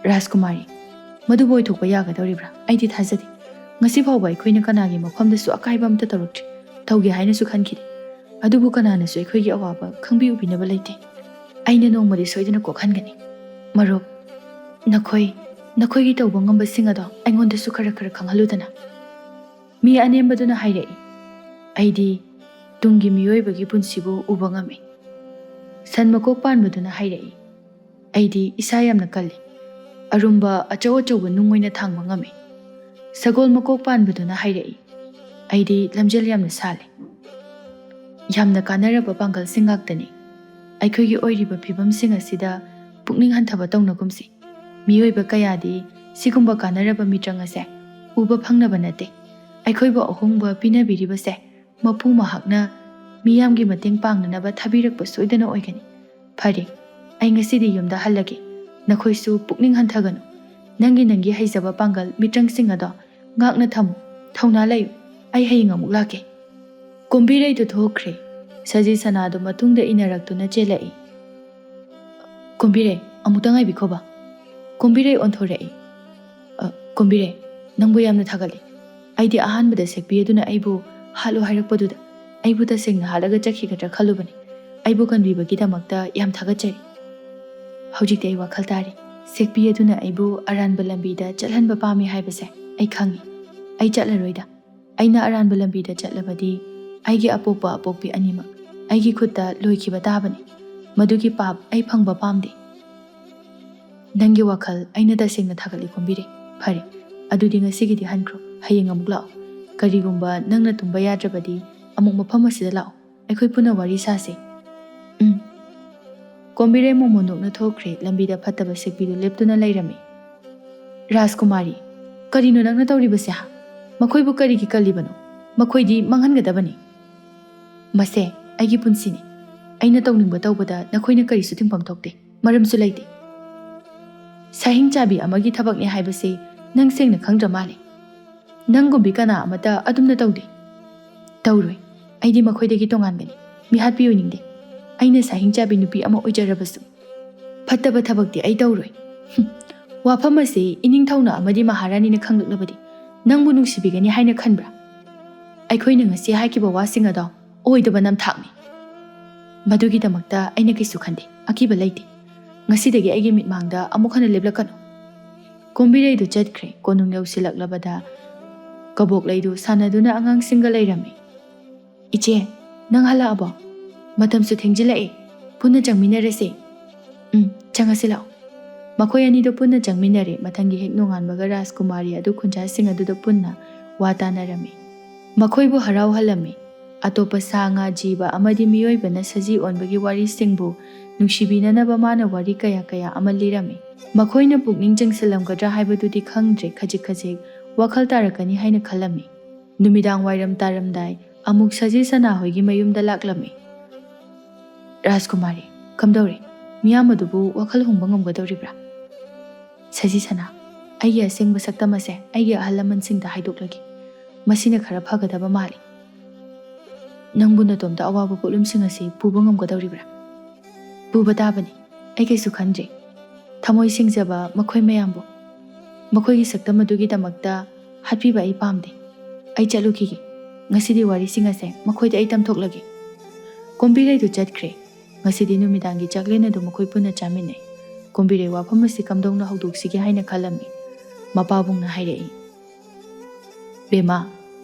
"ꯔꯥꯖꯀꯨꯃꯥꯔꯤ, ꯃꯗꯨꯕꯨ ꯑꯣꯏꯊꯣꯛꯄ ꯌꯥꯒꯗꯧꯔꯤꯕ꯭ꯔꯥ? ꯑꯩꯗꯤ ꯊꯥꯖꯗꯦ꯫ ꯉꯁꯤ ꯐꯥꯎꯕ ꯑꯩꯈꯣꯏꯅ ꯀꯅꯥꯒꯤ ꯃꯐꯝꯗꯁꯨ ꯑꯀꯥꯏꯕ ꯑꯃꯠꯇ ꯇꯧꯔꯛꯇ꯭ꯔꯤ꯫ ꯇꯧꯒꯦ ꯍꯥꯏꯅꯁꯨ ꯈꯟꯈꯤꯗꯦ꯫ ꯑꯗꯨꯕꯨ ꯀꯅꯥꯅꯁꯨ ꯑꯩꯈꯣꯏꯒꯤ ꯑꯋꯥꯕ ꯈꯪꯕꯤ ꯎꯕꯤꯅꯕ ꯂꯩꯇꯦ꯫ ꯑꯩꯅ ꯅꯣꯡꯃꯗꯤ ꯁꯣꯏꯗꯅ ꯀꯣꯛꯍꯟꯒꯅꯤ꯫ ꯃꯔꯨꯞ, ꯅꯈꯣꯏ, ꯅꯈꯣꯏꯒꯤ ꯇꯧꯕ ꯉꯝꯕꯁꯤꯡ ꯑꯗꯣ ꯑꯩꯉꯣꯟꯗꯁꯨ ꯈꯔ ꯈꯔ ꯈꯪꯍꯜꯂꯨꯗꯅ꯫" ꯃꯤ ꯑꯅꯦꯝꯕꯗꯨꯅ ꯍꯥꯏꯔꯛꯏ, "ꯑꯩꯗꯤ ꯇꯨꯡꯒꯤ ꯃꯤꯑꯣꯏꯕꯒꯤ ꯄꯨꯟꯁꯤꯕꯨ ꯎꯕ ꯉꯝꯃꯤ꯫" ꯁꯟ ꯃꯀꯣꯛ ꯄꯥꯟꯕꯗꯨꯅ ꯍꯥꯏꯔꯛꯏ, "ꯑꯩꯗꯤ ꯏꯁꯥ ꯌꯥꯝꯅ ꯀꯜꯂꯤ꯫ ꯑꯔꯨꯝꯕ ꯑꯆꯧ ꯑꯆꯧꯕ ꯅꯨꯡ ꯑꯣꯏꯅ ꯊꯥꯡꯕ ꯉꯝꯃꯤ꯫" ꯁꯒꯣꯜ ꯃꯀꯣꯛ ꯄꯥꯟꯕꯗꯨꯅ ꯍꯥꯏꯔꯛꯏ, "ꯑꯩꯗꯤ ꯂꯝꯖꯦꯜ ꯌꯥꯝꯅ ꯁꯥꯜꯂꯤ꯫" ꯌꯥꯝꯅ ꯀꯥꯟꯅꯔꯕ ꯄꯥꯡꯒꯜꯁꯤꯡ ꯉꯥꯛꯇꯅꯤ꯫ ꯑꯩꯈꯣꯏꯒꯤ ꯑꯣꯏꯔꯤꯕ ꯐꯤꯕꯝꯁꯤꯡ ꯑꯁꯤꯗ ꯄꯨꯛꯅꯤꯡ ꯍꯟꯊꯕ ꯇꯧꯅꯒꯨꯝꯁꯤ꯫ ꯃꯤꯑꯣꯏꯕ ꯀꯌꯥꯗꯤ ꯁꯤꯒꯨꯝꯕ ꯀꯥꯟꯅꯔꯕ ꯃꯤꯇ꯭ꯔꯪ ꯑꯁꯦ ꯎꯕ ꯐꯪꯅꯕ ꯅꯠꯇꯦ꯫ ꯑꯩꯈꯣꯏꯕꯨ ꯑꯍꯣꯡꯕ ꯄꯤꯅꯕꯤꯔꯤꯕꯁꯦ ꯃꯄꯨ ꯃꯍꯥꯛꯅ ꯃꯤꯌꯥꯝꯒꯤ ꯃꯇꯦꯡ ꯄꯥꯡꯅꯅꯕ ꯊꯥꯕꯤꯔꯛꯄ ꯁꯣꯏꯗꯅ ꯑꯣꯏꯒꯅꯤ꯫ ꯐꯔꯦ, ꯑꯩ ꯉꯁꯤꯗꯤ ꯌꯨꯝꯗ ꯍꯜꯂꯒꯦ꯫ ꯅꯈꯣꯏꯁꯨ ꯄꯨꯛꯅꯤꯡ ꯍꯟꯊꯒꯅꯨ꯫ ꯅꯪꯒꯤ, ꯅꯪꯒꯤ ꯍꯩꯖꯕ ꯄꯥꯡꯒꯜ ꯃꯤꯇ꯭ꯔꯪꯁꯤꯡ ꯑꯗꯣ ꯉꯥꯛꯅ ꯊꯝꯃꯨ꯫ ꯊꯧꯅꯥ ꯂꯩꯌꯨ꯫ ꯑꯩ ꯍꯌꯦꯡ ꯑꯃꯨꯛ ꯂꯥꯛꯀꯦ꯫ ꯀꯨꯝꯕꯤꯔꯩꯗꯨ ꯊꯣꯛꯈ꯭ꯔꯦ꯫ ꯁꯖꯤ ꯁꯅꯥꯗꯨ ꯃꯇꯨꯡꯗ ꯏꯟꯅꯔꯛꯇꯨꯅ ꯆꯦꯜꯂꯛꯏ꯫ "ꯀꯨꯝꯕꯤꯔꯩ, ꯑꯃꯨꯛꯇ ꯉꯥꯏꯕꯤꯈꯣꯕ꯫" ꯀꯨꯝꯕꯤꯔꯩ ꯑꯣꯟꯊꯣꯔꯛꯏ꯫ "ꯑ, ꯀꯨꯝꯕꯤꯔꯩ, ꯅꯪꯕꯨ ꯌꯥꯝꯅ ꯊꯥꯒꯠꯂꯤ꯫ ꯑꯩꯗꯤ ꯑꯍꯥꯟꯕꯗ ꯁꯦꯛꯄꯤ ꯑꯗꯨꯅ ꯑꯩꯕꯨ ꯍꯥꯠꯂꯣ ꯍꯥꯏꯔꯛꯄꯗꯨꯗ ꯑꯩꯕꯨ ꯇꯁꯦꯡꯅ ꯍꯥꯠꯂꯒ ꯆꯠꯈꯤꯒꯗ꯭ꯔꯥ ꯈꯜꯂꯨꯕꯅꯤ꯫ ꯑꯩꯕꯨ ꯀꯟꯕꯤꯕꯒꯤꯗꯃꯛꯇ ꯌꯥꯝ ꯊꯥꯒꯠꯆꯔꯤ꯫ ꯍꯧꯖꯤꯛꯇꯤ ꯑꯩ ꯋꯥꯈꯜ ꯇꯥꯔꯦ꯫ ꯁꯦꯛꯄꯤ ꯑꯗꯨꯅ ꯑꯩꯕꯨ ꯑꯔꯥꯟꯕ ꯂꯝꯕꯤꯗ ꯆꯠꯍꯟꯕ ꯄꯥꯝꯃꯤ ꯍꯥꯏꯕꯁꯦ ꯑꯩ ꯈꯪꯉꯤ꯫ ꯑꯩ ꯆꯠꯂꯔꯣꯏꯗ꯫ ꯑꯩꯅ ꯑꯔꯥꯟꯕ ꯂꯝꯕꯤꯗ ꯆꯠꯂꯕꯗꯤ ꯑꯩꯒꯤ ꯑꯄꯣꯛꯄ ꯑꯄꯣꯛꯄꯤ ꯑꯅꯤꯃꯛ ꯑꯩꯒꯤ ꯈꯨꯠꯇ ꯂꯣꯏꯈꯤꯕ ꯇꯥꯕꯅꯤ꯫ ꯃꯗꯨꯒꯤ ꯄꯥꯞ ꯑꯩ ꯐꯪꯕ ꯄꯥꯝꯗꯦ꯫" "ꯅꯪꯒꯤ ꯋꯥꯈꯜ ꯑꯩꯅ ꯇꯁꯦꯡꯅ ꯊꯥꯒꯠꯂꯤ, ꯀꯨꯝꯕꯤꯔꯩ꯫ "ꯐꯔꯦ, ꯑꯗꯨꯗꯤ ꯉꯁꯤꯒꯤꯗꯤ ꯍꯟꯈ꯭ꯔꯣ, ꯍꯌꯦꯡ ꯑꯃꯨꯛ ꯂꯥꯛꯑꯣ꯫ ꯀꯔꯤꯒꯨꯝꯕ ꯅꯪꯅ ꯇꯨꯝꯕ ꯌꯥꯗ꯭ꯔꯕꯗꯤ ꯑꯃꯨꯛ ꯃꯐꯝ ꯑꯁꯤꯗ ꯂꯥꯛꯑꯣ, ꯑꯩꯈꯣꯏ ꯄꯨꯟꯅ ꯋꯥꯔꯤ ꯁꯥꯁꯦ꯫" "ꯎꯝ꯫" ꯀꯣꯝꯕꯤꯔꯩ ꯃꯣꯃꯣꯟ ꯅꯣꯛꯅ ꯊꯣꯛꯈ꯭ꯔꯦ꯫ ꯂꯝꯕꯤꯗ ꯐꯠꯇꯕ ꯁꯛꯄꯤꯗꯨ ꯂꯦꯞꯇꯨꯅ ꯂꯩꯔꯝꯃꯤ꯫ "ꯔꯥꯖꯀꯨꯃꯥꯔꯤ, ꯀꯔꯤꯅꯣ ꯅꯪꯅ ꯇꯧꯔꯤꯕꯁꯦ, ꯍꯥ? ꯃꯈꯣꯏꯕꯨ ꯀꯔꯤꯒꯤ ꯀꯜꯂꯤꯕꯅꯣ? ꯃꯈꯣꯏꯗꯤ ꯃꯥꯡꯍꯟꯒꯗꯕꯅꯤ꯫" "ꯃꯁꯦ ꯑꯩꯒꯤ ꯄꯨꯟꯁꯤꯅꯤ꯫ ꯑꯩꯅ ꯇꯧꯅꯤꯡꯕ ꯇꯧꯕꯗ ꯅꯈꯣꯏꯅ ꯀꯔꯤꯁꯨ ꯊꯤꯡꯐꯝ ꯊꯣꯛꯇꯦ, ꯃꯔꯝꯁꯨ ꯂꯩꯇꯦ꯫ ꯁꯥꯍꯤꯡ ꯆꯥꯕꯤ ꯑꯃꯒꯤ ꯊꯕꯛꯅꯤ ꯍꯥꯏꯕꯁꯦ ꯅꯪ ꯁꯦꯡꯅ ꯈꯪꯗ꯭ꯔ ꯃꯥꯜꯂꯦ꯫ ꯅꯪꯒꯨꯝꯕꯤ ꯀꯅꯥ ꯑꯃꯠꯇ ꯑꯗꯨꯝꯅ ꯇꯧꯗꯦ꯫" "ꯇꯧꯔꯣꯏ꯫ ꯑꯩꯗꯤ ꯃꯈꯣꯏꯗꯒꯤ ꯇꯣꯉꯥꯟꯕꯅꯤ꯫ ꯃꯤꯍꯥꯠꯄꯤ ꯑꯣꯏꯅꯤꯡꯗꯦ꯫ ꯑꯩꯅ ꯁꯥꯍꯤꯡ ꯆꯥꯕꯤ ꯅꯨꯄꯤ ꯑꯃ ꯑꯣꯏꯖꯔꯕꯁꯨ, ꯐꯠꯇꯕ ꯊꯕꯛꯇꯤ ꯑꯩ ꯇꯧꯔꯣꯏ꯫" "ꯍꯨꯝ, ꯋꯥꯐꯝ ꯑꯁꯤ ꯏꯅꯤꯡꯊꯧꯅ ꯑꯃꯗꯤ ꯃꯍꯥꯔꯥꯅꯤꯅ ꯈꯪꯂꯛꯂꯕꯗꯤ ꯅꯪꯕꯨ ꯅꯨꯡꯁꯤꯕꯤꯒꯅꯤ ꯍꯥꯏꯅ ꯈꯟꯕ꯭ꯔꯥ? ꯑꯩꯈꯣꯏꯅ ꯉꯁꯤ ꯍꯥꯏꯈꯤꯕ ꯋꯥꯁꯤꯡ ꯑꯗꯣ ꯑꯣꯏꯗꯕ ꯅꯝꯊꯥꯛꯅꯤ꯫ ꯃꯗꯨꯒꯤꯗꯃꯛꯇ ꯑꯩꯅ ꯀꯩꯁꯨ ꯈꯟꯗꯦ, ꯑꯀꯤꯕ ꯂꯩꯇꯦ꯫ ꯉꯁꯤꯗꯒꯤ ꯑꯩꯒꯤ ꯃꯤꯠꯃꯥꯡꯗ ꯑꯃꯨꯛ ꯍꯟꯅ ꯂꯦꯞꯂꯛꯀꯅꯨ꯫" ꯀꯣꯝꯕꯤꯔꯩꯗꯨ ꯆꯠꯈ꯭ꯔꯦ꯫ ꯀꯣꯅꯨꯡ ꯌꯧꯁꯤꯜꯂꯛꯂꯕꯗ ꯀꯕꯣꯛꯂꯩꯗꯨ ꯁꯥꯟꯅꯗꯨꯅ ꯑꯉꯥꯡꯁꯤꯡꯒ ꯂꯩꯔꯝꯃꯤ꯫ "ꯏꯆꯦ, ꯅꯪ ꯍꯜꯂꯛꯑꯕꯣ? ꯃꯇꯝꯁꯨ ꯊꯦꯡꯖꯤꯜꯂꯛꯑꯦ꯫ ꯄꯨꯟꯅ ꯆꯪꯃꯤꯟꯅꯔꯁꯦ꯫" "ꯎꯝ, ꯆꯪꯉꯁꯤ ꯂꯥꯛꯑꯣ꯫" ꯃꯈꯣꯏ ꯑꯅꯤꯗꯨ ꯄꯨꯟꯅ ꯆꯪꯃꯤꯟꯅꯔꯦ꯫ ꯃꯊꯪꯒꯤ ꯍꯦꯛ ꯅꯣꯡꯉꯥꯟꯕꯒ ꯔꯥꯖꯀꯨꯃꯥꯔꯤ ꯑꯗꯨ ꯈꯨꯟꯖꯥꯁꯤꯡ ꯑꯗꯨꯗ ꯄꯨꯟꯅ ꯋꯥ ꯇꯥꯅꯔꯝꯃꯤ꯫ ꯃꯈꯣꯏꯕꯨ ꯍꯔꯥꯎꯍꯜꯂꯝꯃꯤ꯫ ꯑꯇꯣꯞꯄ ꯁꯥ ꯉꯥ ꯖꯤꯕ ꯑꯃꯗꯤ ꯃꯤꯑꯣꯏꯕꯅ ꯁꯖꯤ ꯑꯣꯟꯕꯒꯤ ꯋꯥꯔꯤꯁꯤꯡꯕꯨ ꯅꯨꯡꯁꯤꯕꯤꯅꯅꯕ ꯃꯥꯅ ꯋꯥꯔꯤ ꯀꯌꯥ ꯀꯌꯥ ꯑꯃ ꯂꯤꯔꯝꯃꯤ꯫ ꯃꯈꯣꯏꯅ ꯄꯨꯛꯅꯤꯡ ꯆꯪꯁꯤꯜꯂꯝꯒꯗ꯭ꯔꯥ ꯍꯥꯏꯕꯗꯨꯗꯤ ꯈꯪꯗ꯭ꯔꯦ, ꯈꯖꯤꯛ ꯈꯖꯤꯛ ꯋꯥꯈꯜ ꯇꯥꯔꯛꯀꯅꯤ ꯍꯥꯏꯅ ꯈꯜꯂꯝꯃꯤ꯫ ꯅꯨꯃꯤꯗꯥꯡ ꯋꯥꯏꯔꯝ ꯇꯥꯔꯝꯗꯥꯏ ꯑꯃꯨꯛ ꯁꯖꯤ ꯁꯅꯥ ꯍꯣꯏꯒꯤ ꯃꯌꯨꯝꯗ ꯂꯥꯛꯂꯝꯃꯤ꯫ "ꯔꯥꯖꯀꯨꯃꯥꯔꯤ, ꯀꯝꯗꯧꯔꯦ? ꯃꯤꯌꯥꯝ ꯑꯗꯨꯕꯨ ꯋꯥꯈꯜ ꯍꯣꯡꯕ ꯉꯝꯒꯗꯧꯔꯤꯕ꯭ꯔꯥ?" "ꯁꯖꯤ ꯁꯅꯥ, ꯑꯩꯒꯤ ꯑꯁꯦꯡꯕ ꯁꯛꯇꯝ ꯑꯁꯦ ꯑꯩꯒꯤ ꯑꯍꯜ ꯂꯃꯟꯁꯤꯡꯗ ꯍꯥꯏꯗꯣꯛꯂꯒꯦ꯫ ꯃꯁꯤꯅ ꯈꯔ ꯐꯒꯗꯕ ꯃꯥꯜꯂꯤ꯫ ꯅꯪꯕꯨ ꯅꯇꯣꯝꯇ ꯑꯋꯥꯕ ꯄꯣꯠꯂꯨꯝꯁꯤꯡ ꯑꯁꯤ ꯄꯨꯕ ꯉꯝꯒꯗꯧꯔꯤꯕ꯭ꯔꯥ?" "ꯄꯨꯕ ꯇꯥꯕꯅꯤ꯫ ꯑꯩ ꯀꯩꯁꯨ ꯈꯟꯗ꯭ꯔꯦ꯫ ꯊꯃꯣꯏ ꯁꯦꯡꯖꯕ ꯃꯈꯣꯏ ꯃꯌꯥꯝꯕꯨ꯫ ꯃꯈꯣꯏꯒꯤ ꯁꯛꯇꯝ ꯑꯗꯨꯒꯤꯗꯃꯛꯇ ꯍꯥꯠꯄꯤꯕ ꯑꯩ ꯄꯥꯝꯗꯦ꯫ ꯑꯩ ꯆꯠꯂꯨꯈꯤꯒꯦ꯫ ꯉꯁꯤꯗꯤ ꯋꯥꯔꯤꯁꯤꯡ ꯑꯁꯦ ꯃꯈꯣꯏꯗ ꯑꯩ ꯇꯝꯊꯣꯛꯂꯒꯦ꯫" ꯀꯣꯝꯕꯤꯔꯩꯗꯨ ꯆꯠꯈ꯭ꯔꯦ꯫ ꯉꯁꯤꯗꯤ ꯅꯨꯃꯤꯗꯥꯡꯒꯤ ꯆꯥꯛꯂꯦꯟ ꯑꯗꯨ ꯃꯈꯣꯏ ꯄꯨꯟꯅ ꯆꯥꯃꯤꯟꯅꯩ꯫ ꯀꯣꯝꯕꯤꯔꯩ ꯋꯥꯐꯝ ꯑꯁꯤ ꯀꯝꯗꯧꯅ ꯍꯧꯗꯣꯛꯁꯤꯒꯦ ꯍꯥꯏꯅ ꯈꯜꯂꯝꯃꯤ꯫ ꯃꯄꯥꯕꯨꯡꯅ ꯍꯥꯏꯔꯛꯏ, "ꯕꯦꯝꯃ,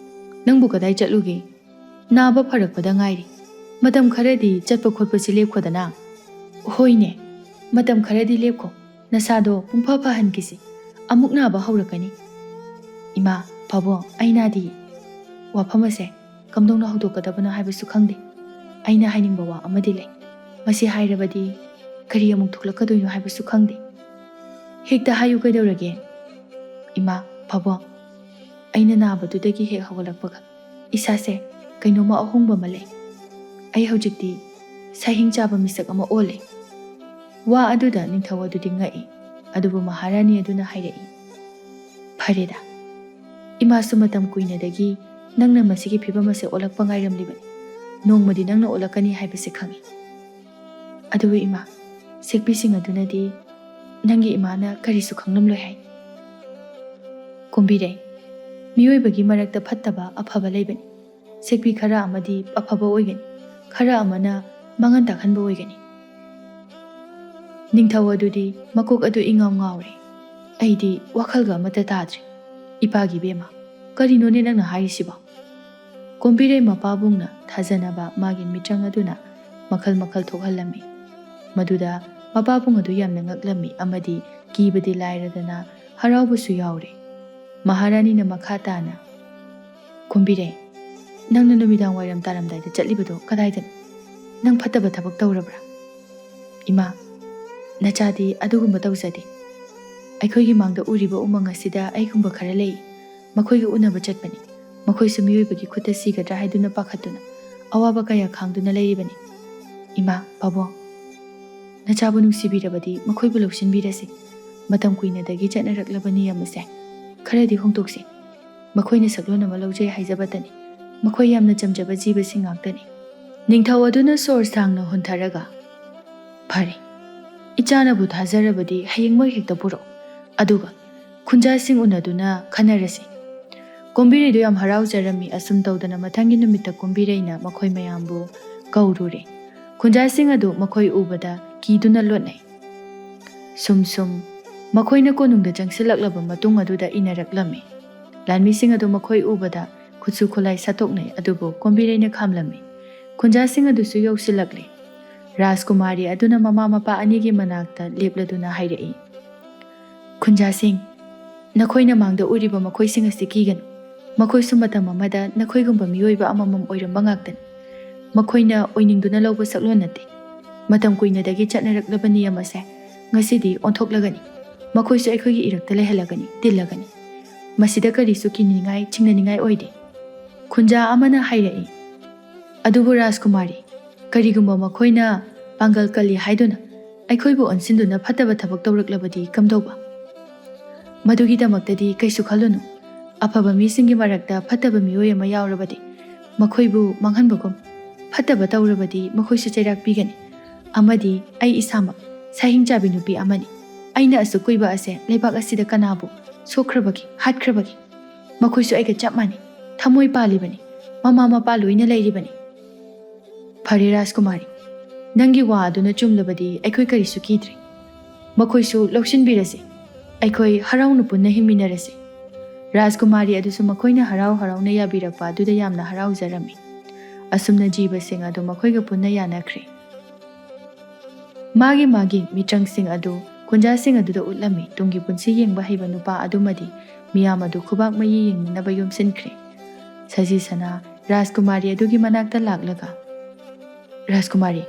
ꯅꯪꯕꯨ ꯀꯗꯥꯏ ꯆꯠꯂꯨꯒꯦ? ꯅꯥꯕ ꯐꯔꯛꯄꯗ ꯉꯥꯏꯔꯤ꯫ ꯃꯇꯝ ꯈꯔꯗꯤ ꯆꯠꯄ ꯈꯣꯠꯄꯁꯤ ꯂꯦꯞꯈꯣꯗꯅ꯫" "ꯍꯣꯏꯅꯦ, ꯃꯇꯝ ꯈꯔꯗꯤ ꯂꯦꯞꯈꯣ꯫ ꯅꯁꯥꯗꯣ ꯄꯨꯡꯐ ꯐꯍꯟꯈꯤꯁꯤ꯫ ꯑꯃꯨꯛ ꯅꯥꯕ ꯍꯧꯔꯛꯀꯅꯤ꯫ "ꯏꯃꯥ, ꯄꯥꯕꯨꯡ, ꯑꯩ ꯅꯥꯗꯤꯌꯦ꯫ ꯋꯥꯐꯝ ꯑꯁꯦ ꯀꯝꯗꯧꯅ ꯍꯧꯗꯣꯛꯀꯗꯕꯅꯣ ꯍꯥꯏꯕꯁꯨ ꯈꯪꯗꯦ꯫ ꯑꯩꯅ ꯍꯥꯏꯅꯤꯡꯕ ꯋꯥ ꯑꯃꯗꯤ ꯂꯩ꯫ ꯃꯁꯤ ꯍꯥꯏꯔꯕꯗꯤ ꯀꯔꯤ ꯑꯃꯨꯛ ꯊꯣꯛꯂꯛꯀꯗꯣꯏꯅꯣ ꯍꯥꯏꯕꯁꯨ ꯈꯪꯗꯦ꯫" "ꯍꯦꯛꯇ ꯍꯥꯏꯌꯨ, ꯀꯩꯗꯧꯔꯒꯦ?" "ꯏꯃꯥ, ꯄꯥꯕꯨꯡ, ꯑꯩꯅ ꯅꯥꯕꯗꯨꯗꯒꯤ ꯍꯦꯛ ꯍꯧꯒꯠꯂꯛꯄꯒ ꯏꯁꯥꯁꯦ ꯀꯩꯅꯣꯝꯃ ꯑꯍꯣꯡꯕ ꯑꯃ ꯂꯩ꯫ ꯑꯩ ꯍꯧꯖꯤꯛꯇꯤ ꯁꯍꯤꯡ ꯆꯥꯕ ꯃꯤꯁꯛ ꯑꯃ ꯑꯣꯜꯂꯦ꯫" ꯋꯥ ꯑꯗꯨꯗ ꯅꯤꯡꯊꯧ ꯑꯗꯨꯗꯤ ꯉꯛꯏ꯫ ꯑꯗꯨꯕꯨ ꯃꯍꯥꯔꯥꯅꯤ ꯑꯗꯨꯅ ꯍꯥꯏꯔꯛꯏ, "ꯐꯔꯦꯗ, ꯏꯃꯥꯁꯨ ꯃꯇꯝ ꯀꯨꯏꯅꯗꯒꯤ ꯅꯪꯅ ꯃꯁꯤꯒꯤ ꯐꯤꯕꯝ ꯑꯁꯦ ꯑꯣꯜꯂꯛꯄ ꯉꯥꯏꯔꯝꯂꯤꯕꯅꯤ꯫ ꯅꯣꯡꯃꯗꯤ ꯅꯪꯅ ꯑꯣꯜꯂꯛꯀꯅꯤ ꯍꯥꯏꯕꯁꯦ ꯈꯪꯏ꯫ ꯑꯗꯨꯕꯨ ꯏꯃꯥ, ꯁꯦꯛꯄꯤꯁꯤꯡ ꯑꯗꯨꯅꯗꯤ ꯅꯪꯒꯤ ꯏꯃꯥꯅ ꯀꯔꯤꯁꯨ ꯈꯪꯂꯝꯂꯣꯏ ꯍꯥꯏ꯫" "ꯀꯨꯝꯕꯤꯔꯩ, ꯃꯤꯑꯣꯏꯕꯒꯤ ꯃꯔꯛꯇ ꯐꯠꯇꯕ ꯑꯐꯕ ꯂꯩꯕꯅꯤ꯫ ꯁꯦꯛꯄꯤ ꯈꯔ ꯑꯃꯗꯤ ꯑꯐꯕ ꯑꯣꯏꯒꯅꯤ, ꯈꯔ ꯑꯃꯅ ꯃꯥꯡꯍꯟ ꯇꯥꯛꯍꯟꯕ ꯑꯣꯏꯒꯅꯤ꯫" ꯅꯤꯡꯊꯧ ꯑꯗꯨꯗꯤ ꯃꯀꯣꯛ ꯑꯗꯨ ꯏꯉꯥꯎ ꯉꯥꯎꯔꯦ꯫ "ꯑꯩꯗꯤ ꯋꯥꯈꯜꯒ ꯑꯃꯠꯇ ꯇꯥꯗ꯭ꯔꯦ꯫ ꯏꯄꯥꯒꯤ ꯏꯕꯦꯝꯃ, ꯀꯔꯤꯅꯣꯅꯦ ꯅꯪꯅ ꯍꯥꯏꯔꯤꯁꯤꯕꯣ?" ꯀꯨꯝꯕꯤꯔꯩ ꯃꯄꯥꯕꯨꯡꯅ ꯊꯥꯖꯅꯕ ꯃꯥꯒꯤ ꯃꯤꯇ꯭ꯔꯪ ꯑꯗꯨꯅ ꯃꯈꯜ ꯃꯈꯜ ꯊꯣꯛꯍꯜꯂꯝꯃꯤ꯫ ꯃꯗꯨꯗ ꯃꯄꯥꯕꯨꯡ ꯑꯗꯨ ꯌꯥꯝꯅ ꯉꯛꯂꯝꯃꯤ ꯑꯃꯗꯤ ꯀꯤꯕꯗꯤ ꯂꯥꯏꯔꯗꯅ ꯍꯔꯥꯎꯕꯁꯨ ꯌꯥꯎꯔꯦ꯫ ꯃꯍꯥꯔꯥꯅꯤꯅ ꯃꯈꯥ ꯇꯥꯅ, "ꯀꯨꯝꯕꯤꯔꯩ, ꯅꯪꯅ ꯅꯨꯃꯤꯗꯥꯡ ꯋꯥꯏꯔꯝ ꯇꯥꯔꯝꯗꯥꯏꯗ ꯆꯠꯂꯤꯕꯗꯣ ꯀꯗꯥꯏꯗꯅꯣ? ꯅꯪ ꯐꯠꯇꯕ ꯊꯕꯛ ꯇꯧꯔꯕ꯭ꯔꯥ?" "ꯏꯃꯥ, ꯅꯆꯥꯗꯤ ꯑꯗꯨꯒꯨꯝꯕ ꯇꯧꯖꯗꯦ꯫ ꯑꯩꯈꯣꯏꯒꯤ ꯃꯥꯡꯗ ꯎꯔꯤꯕ ꯎꯃꯪ ꯑꯁꯤꯗ ꯑꯩꯒꯨꯝꯕ ꯈꯔ ꯂꯩ꯫ ꯃꯈꯣꯏꯒ ꯎꯅꯕ ꯆꯠꯄꯅꯤ꯫ ꯃꯈꯣꯏꯁꯨ ꯃꯤꯑꯣꯏꯕꯒꯤ ꯈꯨꯠꯇ ꯁꯤꯒꯗ꯭ꯔꯥ ꯍꯥꯏꯗꯨꯅ ꯄꯥꯈꯠꯇꯨꯅ ꯑꯋꯥꯕ ꯀꯌꯥ ꯈꯥꯡꯗꯨꯅ ꯂꯩꯔꯤꯕꯅꯤ꯫" "ꯏꯃꯥ, ꯄꯥꯕꯨꯡ, ꯅꯆꯥꯕꯨ ꯅꯨꯡꯁꯤꯕꯤꯔꯕꯗꯤ ꯃꯈꯣꯏꯕꯨ ꯂꯧꯁꯤꯟꯕꯤꯔꯁꯤ꯫ ꯃꯇꯝ ꯀꯨꯏꯅꯗꯒꯤ ꯆꯠꯅꯔꯛꯂꯕ ꯅꯤꯌꯝ ꯑꯁꯦ ꯈꯔꯗꯤ ꯍꯣꯡꯗꯣꯛꯁꯤ꯫ ꯃꯈꯣꯏꯅ ꯁꯛꯂꯣꯟ ꯑꯃ ꯂꯧꯖꯩ ꯍꯥꯏꯖꯕꯇꯅꯤ, ꯃꯈꯣꯏ ꯌꯥꯝꯅ ꯆꯝꯖꯕ ꯖꯤꯕꯁꯤꯡ ꯉꯥꯛꯇꯅꯤ꯫" ꯅꯤꯡꯊꯧ ꯑꯗꯨꯅ ꯁꯣꯔ ꯁꯥꯡꯅ ꯍꯣꯟꯊꯔꯒ, "ꯐꯔꯦ, ꯏꯆꯥꯅꯕꯨ ꯊꯥꯖꯔꯕꯗꯤ ꯍꯌꯦꯡꯃꯛ ꯍꯦꯛꯇ ꯄꯨꯔꯛꯎ꯫ ꯑꯗꯨꯒ ꯈꯨꯟꯖꯥꯁꯤꯡ ꯎꯅꯗꯨꯅ ꯈꯟꯅꯔꯁꯤ꯫" ꯀꯨꯝꯕꯤꯔꯩꯗꯨ ꯌꯥꯝ ꯍꯔꯥꯎꯖꯔꯝꯃꯤ꯫ ꯑꯁꯨꯝ ꯇꯧꯗꯅ ꯃꯊꯪꯒꯤ ꯅꯨꯃꯤꯠꯇ ꯀꯨꯝꯕꯤꯔꯩꯅ ꯃꯈꯣꯏ ꯃꯌꯥꯝꯕꯨ ꯀꯧꯔꯨꯔꯦ꯫ ꯈꯨꯟꯖꯥꯁꯤꯡ ꯑꯗꯨ ꯃꯈꯣꯏ ꯎꯕꯗ ꯀꯤꯗꯨꯅ ꯂꯣꯠꯅꯩ꯫ ꯁꯨꯝ ꯁꯨꯝ ꯃꯈꯣꯏꯅ ꯀꯣꯅꯨꯡꯗ ꯆꯪꯁꯤꯜꯂꯛꯂꯕ ꯃꯇꯨꯡ ꯑꯗꯨꯗ ꯏꯟꯅꯔꯛꯂꯝꯃꯤ꯫ ꯂꯥꯟꯃꯤꯁꯤꯡ ꯑꯗꯨ ꯃꯈꯣꯏ ꯎꯕꯗ ꯈꯨꯠꯁꯨ ꯈꯨꯠꯂꯥꯏ ꯁꯠꯇꯣꯛꯅꯩ, ꯑꯗꯨꯕꯨ ꯀꯨꯝꯕꯤꯔꯩꯅ ꯈꯥꯝꯂꯝꯃꯤ꯫ ꯈꯨꯟꯖꯥꯁꯤꯡ ꯑꯗꯨꯁꯨ ꯌꯧꯁꯤꯜꯂꯛꯂꯦ꯫ ꯔꯥꯖꯀꯨꯃꯥꯔꯤ ꯑꯗꯨꯅ ꯃꯃꯥ ꯃꯄꯥ ꯑꯅꯤꯒꯤ ꯃꯅꯥꯛꯇ ꯂꯦꯞꯂꯗꯨꯅ ꯍꯥꯏꯔꯛꯏ, "ꯈꯨꯟꯖꯥꯁꯤꯡ, ꯅꯈꯣꯏꯅ ꯃꯥꯡꯗ ꯎꯔꯤꯕ ꯃꯈꯣꯏꯁꯤꯡ ꯑꯁꯤ ꯀꯤꯒꯅꯨ꯫ ꯃꯈꯣꯏꯁꯨ ꯃꯇꯝ ꯑꯃꯗ ꯅꯈꯣꯏꯒꯨꯝꯕ ꯃꯤꯑꯣꯏꯕ ꯑꯃꯃꯝ ꯑꯣꯏꯔꯝꯕ ꯉꯥꯛꯇꯅꯤ꯫ ꯃꯈꯣꯏꯅ ꯑꯣꯏꯅꯤꯡꯗꯨꯅ ꯂꯧꯕ ꯁꯛꯂꯣꯟ ꯅꯠꯇꯦ꯫ ꯃꯇꯝ ꯀꯨꯏꯅꯗꯒꯤ ꯆꯠꯅꯔꯛꯂꯕ ꯅꯤꯌꯝ ꯑꯁꯦ ꯉꯁꯤꯗꯤ ꯑꯣꯟꯊꯣꯛꯂꯒꯅꯤ꯫ ꯃꯈꯣꯏꯁꯨ ꯑꯩꯈꯣꯏꯒꯤ ꯏꯔꯛꯇ ꯂꯩꯍꯜꯂꯒꯅꯤ, ꯇꯤꯜꯂꯒꯅꯤ꯫ ꯃꯁꯤꯗ ꯀꯔꯤꯁꯨ ꯀꯤꯅꯤꯡꯉꯥꯏ, ꯆꯤꯡꯅꯅꯤꯡꯉꯥꯏ ꯑꯣꯏꯗꯦ꯫ ꯈꯨꯟꯖꯥ ꯑꯃꯅ ꯍꯥꯏꯔꯛꯏ, "ꯑꯗꯨꯕꯨ ꯔꯥꯖꯀꯨꯃꯥꯔꯤ, ꯀꯔꯤꯒꯨꯝꯕ ꯃꯈꯣꯏꯅ ꯄꯥꯡꯒꯜ ꯀꯜꯂꯤ ꯍꯥꯏꯗꯨꯅ ꯑꯩꯈꯣꯏꯕꯨ ꯑꯣꯟꯁꯤꯟꯗꯨꯅ ꯐꯠꯇꯕ ꯊꯕꯛ ꯇꯧꯔꯛꯂꯕꯗꯤ ꯀꯝꯗꯧꯕ? ꯃꯗꯨꯒꯤꯗꯃꯛꯇꯗꯤ ꯀꯩꯁꯨ ꯈꯜꯂꯨꯅꯨ꯫ ꯑꯐꯕ ꯃꯤꯁꯤꯡꯒꯤ ꯃꯔꯛꯇ ꯐꯠꯇꯕ ꯃꯤꯑꯣꯏ ꯑꯃ ꯌꯥꯎꯔꯕꯗꯤ ꯃꯈꯣꯏꯕꯨ ꯃꯥꯡꯍꯟꯕꯒꯨꯝ, ꯐꯠꯇꯕ ꯇꯧꯔꯕꯗꯤ ꯃꯈꯣꯏꯁꯨ ꯆꯩꯔꯥꯛ ꯄꯤꯒꯅꯤ꯫ ꯑꯃꯗꯤ ꯑꯩ ꯏꯁꯥꯃꯛ ꯁꯥꯍꯤꯡ ꯆꯥꯕꯤ ꯅꯨꯄꯤ ꯑꯃꯅꯤ꯫ ꯑꯩꯅ ꯑꯁꯨꯛ ꯀꯨꯏꯕ ꯑꯁꯦ ꯂꯩꯕꯥꯛ ꯑꯁꯤꯗ ꯀꯅꯥꯕꯨ ꯁꯣꯛꯈ꯭ꯔꯕꯒꯦ, ꯍꯥꯠꯈ꯭ꯔꯕꯒꯦ? ꯃꯈꯣꯏꯁꯨ ꯑꯩꯒ ꯆꯞ ꯃꯥꯟꯅꯩ, ꯊꯃꯣꯏ ꯄꯥꯜꯂꯤꯕꯅꯤ, ꯃꯃꯥ ꯃꯄꯥ ꯂꯣꯏꯅ ꯂꯩꯔꯤꯕꯅꯤ"꯫ "ꯐꯔꯦ ꯔꯥꯖꯀꯨꯃꯥꯔꯤ, ꯅꯪꯒꯤ ꯋꯥ ꯑꯗꯨꯅ ꯆꯨꯝꯂꯕꯗꯤ ꯑꯩꯈꯣꯏ ꯀꯔꯤꯁꯨ ꯀꯤꯗ꯭ꯔꯦ꯫ ꯃꯈꯣꯏꯁꯨ ꯂꯧꯁꯤꯟꯕꯤꯔꯁꯤ꯫ ꯑꯩꯈꯣꯏ ꯍꯔꯥꯎꯅ ꯄꯨꯟꯅ ꯍꯤꯡꯃꯤꯟꯅꯔꯁꯤ"꯫ ꯔꯥꯖꯀꯨꯃꯥꯔꯤ ꯑꯗꯨꯁꯨ ꯃꯈꯣꯏꯅ ꯍꯔꯥꯎ ꯍꯔꯥꯎꯅ ꯌꯥꯕꯤꯔꯛꯄ ꯑꯗꯨꯗ ꯌꯥꯝꯅ ꯍꯔꯥꯎꯖꯔꯝꯃꯤ꯫ ꯑꯁꯨꯝꯅ ꯖꯤꯕꯁꯤꯡ ꯑꯗꯨ ꯃꯈꯣꯏꯒ ꯄꯨꯟꯅ ꯌꯥꯅꯈ꯭ꯔꯦ꯫ ꯃꯥꯒꯤ ꯃꯥꯒꯤ ꯃꯤꯇ꯭ꯔꯪꯁꯤꯡ ꯑꯗꯨ ꯈꯨꯟꯖꯥꯁꯤꯡ ꯑꯗꯨꯗ ꯎꯠꯂꯝꯃꯤ꯫ ꯇꯨꯡꯒꯤ ꯄꯨꯟꯁꯤ ꯌꯦꯡꯕ ꯍꯩꯕ ꯅꯨꯄꯥ ꯑꯗꯨꯃꯗꯤ ꯃꯤꯌꯥꯝ ꯑꯗꯨ ꯈꯨꯕꯥꯛ ꯃꯌꯤ ꯌꯦꯡꯅꯅꯕ ꯌꯣꯝꯁꯤꯟꯈ꯭ꯔꯦ꯫ ꯁꯖꯤ ꯁꯅꯥ ꯔꯥꯖꯀꯨꯃꯥꯔꯤ ꯑꯗꯨꯒꯤ ꯃꯅꯥꯛꯇ ꯂꯥꯛꯂꯒ, "ꯔꯥꯖꯀꯨꯃꯥꯔꯤ,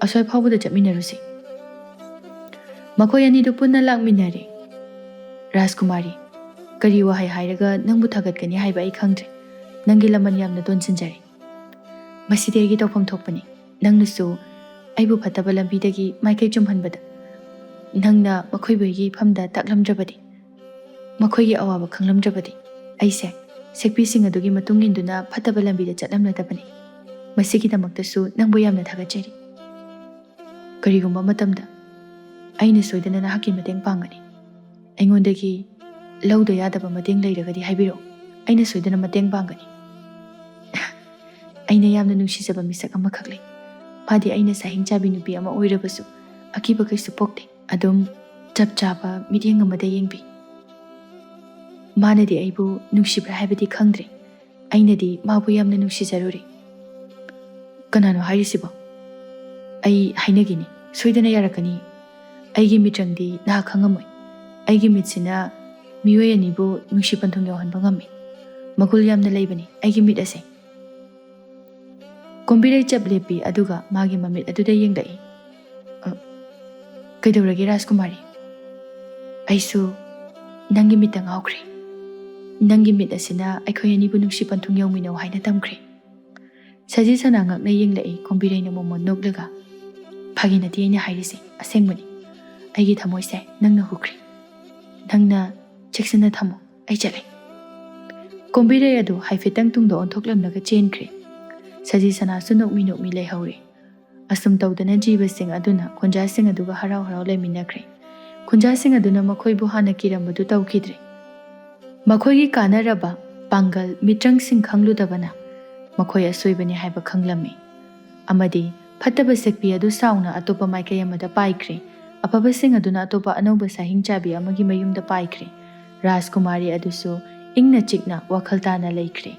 ꯑꯁ꯭ꯋꯥꯏ ꯐꯥꯎꯕꯗ ꯆꯠꯃꯤꯟꯅꯔꯨꯁꯤ"꯫ ꯃꯈꯣꯏ ꯑꯅꯤꯗꯨ ꯄꯨꯟꯅ ꯂꯥꯛꯃꯤꯟꯅꯔꯦ꯫ "ꯔꯥꯖꯀꯨꯃꯥꯔꯤ, ꯀꯔꯤ ꯋꯥꯍꯩ ꯍꯥꯏꯔꯒ ꯅꯪꯕꯨ ꯊꯥꯒꯠꯀꯅꯤ ꯍꯥꯏꯕ ꯑꯩ ꯈꯪꯗ꯭ꯔꯦ꯫ ꯅꯪꯒꯤ ꯂꯃꯟ ꯌꯥꯝꯅ ꯇꯣꯟꯁꯤꯟꯖꯔꯦ꯫ ꯃꯁꯤꯗꯤ ꯑꯩꯒꯤ ꯇꯧꯐꯝ ꯊꯣꯛꯄꯅꯤ꯫ ꯅꯪꯅꯁꯨ ꯑꯩꯕꯨ ꯐꯠꯇꯕ ꯂꯝꯕꯤꯗꯒꯤ ꯃꯥꯏꯀꯩ ꯆꯨꯝꯍꯟꯕꯗ ꯅꯪꯅ ꯃꯈꯣꯏꯕꯨ ꯑꯩꯒꯤ ꯏꯐꯝꯗ ꯇꯥꯛꯂꯝꯗ꯭ꯔꯕꯗꯤ, ꯃꯈꯣꯏꯒꯤ ꯑꯋꯥꯕ ꯈꯪꯂꯝꯗ꯭ꯔꯕꯗꯤ, ꯑꯩꯁꯦ ꯁꯛꯄꯤꯁꯤꯡ ꯑꯗꯨꯒꯤ ꯃꯇꯨꯡ ꯏꯟꯗꯨꯅ ꯐꯠꯇꯕ ꯂꯝꯕꯤꯗ ꯆꯠꯂꯝꯂꯗꯕꯅꯤ꯫ ꯃꯁꯤꯒꯤꯗꯃꯛꯇꯁꯨ ꯅꯪꯕꯨ ꯌꯥꯝꯅ ꯊꯥꯒꯠꯆꯔꯤ꯫ ꯀꯔꯤꯒꯨꯝꯕ ꯃꯇꯝꯗ ꯑꯩꯅ ꯁꯣꯏꯗꯅ ꯅꯍꯥꯛꯀꯤ ꯃꯇꯦꯡ ꯄꯥꯡꯒꯅꯤ꯫ ꯑꯩꯉꯣꯟꯗꯒꯤ ꯂꯧꯗ ꯌꯥꯗꯕ ꯃꯇꯦꯡ ꯂꯩꯔꯒꯗꯤ ꯍꯥꯏꯕꯤꯔꯛꯎ, ꯑꯩꯅ ꯁꯣꯏꯗꯅ ꯃꯇꯦꯡ ꯄꯥꯡꯒꯅꯤ"꯫ "ꯑꯩꯅ ꯌꯥꯝꯅ ꯅꯨꯡꯁꯤꯖꯕ ꯃꯤꯁꯛ ꯑꯃꯈꯛ ꯂꯩ꯫ ꯃꯥꯗꯤ ꯑꯩꯅ ꯁꯥꯍꯤꯡ ꯆꯥꯕꯤ ꯅꯨꯄꯤ ꯑꯃ ꯑꯣꯏꯔꯕꯁꯨ ꯑꯀꯤꯕ ꯀꯩꯁꯨ ꯄꯣꯛꯇꯦ꯫ ꯑꯗꯨꯝ ꯆꯞ ꯆꯥꯕ ꯃꯤꯠꯌꯦꯡ ꯑꯃꯗ ꯌꯦꯡꯕꯤ꯫ ꯃꯥꯅꯗꯤ ꯑꯩꯕꯨ ꯅꯨꯡꯁꯤꯕ꯭ꯔꯥ ꯍꯥꯏꯕꯗꯤ ꯈꯪꯗ꯭ꯔꯦ, ꯑꯩꯅꯗꯤ ꯃꯥꯕꯨ ꯌꯥꯝꯅ ꯅꯨꯡꯁꯤꯖꯔꯨꯔꯦ"꯫ "ꯀꯅꯥꯅꯣ ꯍꯥꯏꯔꯤꯁꯤꯕꯣ?" "ꯑꯩ ꯍꯥꯏꯅꯒꯦꯅꯦ, ꯁꯣꯏꯗꯅ ꯌꯥꯔꯛꯀꯅꯤ꯫ ꯑꯩꯒꯤ ꯃꯤꯇ꯭ꯔꯪꯗꯤ ꯅꯍꯥꯛ ꯈꯪꯉꯝꯃꯣꯏ꯫ ꯑꯩꯒꯤ ꯃꯤꯠꯁꯤꯅ ꯃꯤꯑꯣꯏ ꯑꯅꯤꯕꯨ ꯅꯨꯡꯁꯤ ꯄꯟꯊꯨꯡ ꯌꯧꯍꯟꯕ ꯉꯝꯃꯤ꯫ ꯃꯒꯨꯟ ꯌꯥꯝꯅ ꯂꯩꯕꯅꯤ ꯑꯩꯒꯤ ꯃꯤꯠ ꯑꯁꯦ꯫ ꯀꯣꯝꯕꯤꯔꯩ ꯆꯞ ꯂꯦꯞꯄꯤ, ꯑꯗꯨꯒ ꯃꯥꯒꯤ ꯃꯃꯤꯠ ꯑꯗꯨꯗ ꯌꯦꯡꯂꯛꯏ꯫ "ꯑ, ꯀꯩꯗꯧꯔꯒꯦ ꯔꯥꯖꯀꯨꯃꯥꯔꯤ?" "ꯑꯩꯁꯨ ꯅꯪꯒꯤ ꯃꯤꯠꯇ ꯉꯥꯎꯈ꯭ꯔꯦ꯫ ꯅꯪꯒꯤ ꯃꯤꯠ ꯑꯁꯤꯅ ꯑꯩꯈꯣꯏ ꯑꯅꯤꯕꯨ ꯅꯨꯡꯁꯤ ꯄꯟꯊꯨꯡ ꯌꯧꯃꯤꯟꯅꯧ ꯍꯥꯏꯅ ꯇꯝꯈ꯭ꯔꯦ꯫" ꯁꯖꯤ ꯁꯅꯥ ꯉꯛꯅ ꯌꯦꯡꯂꯛꯏ ꯀꯣꯝꯕꯤꯔꯩꯅ ꯃꯣꯃꯣꯟ ꯅꯣꯛꯂꯒ꯫ "ꯐꯥꯒꯤ ꯅꯠꯇꯦ ꯑꯩꯅ ꯍꯥꯏꯔꯤꯁꯦ, ꯑꯁꯦꯡꯕꯅꯤ꯫ ꯑꯩꯒꯤ ꯊꯃꯣꯏꯁꯦ ꯅꯪꯅ ꯍꯨꯈ꯭ꯔꯦ꯫ ꯅꯪꯅ ꯆꯦꯛꯁꯤꯟꯅ ꯊꯝꯃꯨ, ꯑꯩ ꯆꯠꯂꯦ꯫" ꯀꯣꯝꯕꯤꯔꯩ ꯑꯗꯨ ꯍꯥꯏꯐꯦꯠꯇꯪ ꯇꯨꯡꯗ ꯑꯣꯟꯊꯣꯛꯂꯝꯂꯒ ꯆꯦꯟꯈ꯭ꯔꯦ꯫ ꯁꯖꯤ ꯁꯅꯥꯁꯨ ꯅꯣꯛꯃꯤ ꯅꯣꯛꯃꯤ ꯂꯩꯍꯧꯔꯦ꯫ ꯑꯁꯨꯝ ꯇꯧꯗꯅ ꯖꯤꯕꯁꯤꯡ ꯑꯗꯨꯅ ꯈꯨꯟꯖꯥꯁꯤꯡ ꯑꯗꯨꯒ ꯍꯔꯥꯎ ꯍꯔꯥꯎ ꯂꯩꯃꯤꯟꯅꯈ꯭ꯔꯦ꯫ ꯈꯨꯟꯖꯥꯁꯤꯡ ꯑꯗꯨꯅ ꯃꯈꯣꯏꯕꯨ ꯍꯥꯟꯅ ꯀꯤꯔꯝꯕꯗꯨ ꯇꯧꯈꯤꯗ꯭ꯔꯦ꯫ ꯃꯈꯣꯏꯒꯤ ꯀꯥꯟꯅꯔꯕ ꯄꯥꯡꯒꯜ ꯃꯤꯇ꯭ꯔꯪꯁꯤꯡ ꯈꯪꯂꯨꯗꯕꯅ ꯃꯈꯣꯏ ꯑꯁꯣꯏꯕꯅꯤ ꯍꯥꯏꯕ ꯈꯪꯂꯝꯃꯤ꯫ ꯑꯃꯗꯤ ꯐꯠꯇꯕ ꯁꯛꯄꯤ ꯑꯗꯨ ꯁꯥꯎꯅ ꯑꯇꯣꯞꯄ ꯃꯥꯏꯀꯩ ꯑꯃꯗ ꯄꯥꯏꯈ꯭ꯔꯦ꯫ ꯑꯐꯕꯁꯤꯡ ꯑꯗꯨꯅ ꯑꯇꯣꯞꯄ ꯑꯅꯧꯕ ꯁꯥꯍꯤꯡ ꯆꯥꯕꯤ ꯑꯃꯒꯤ ꯃꯌꯨꯝꯗ ꯄꯥꯏꯈ꯭ꯔꯦ꯫ ꯔꯥꯖꯀꯨꯃꯥꯔꯤ ꯑꯗꯨꯁꯨ ꯏꯪꯅ ꯆꯤꯛꯅ ꯋꯥꯈꯜ ꯇꯥꯅ ꯂꯩꯈ꯭ꯔꯦ꯫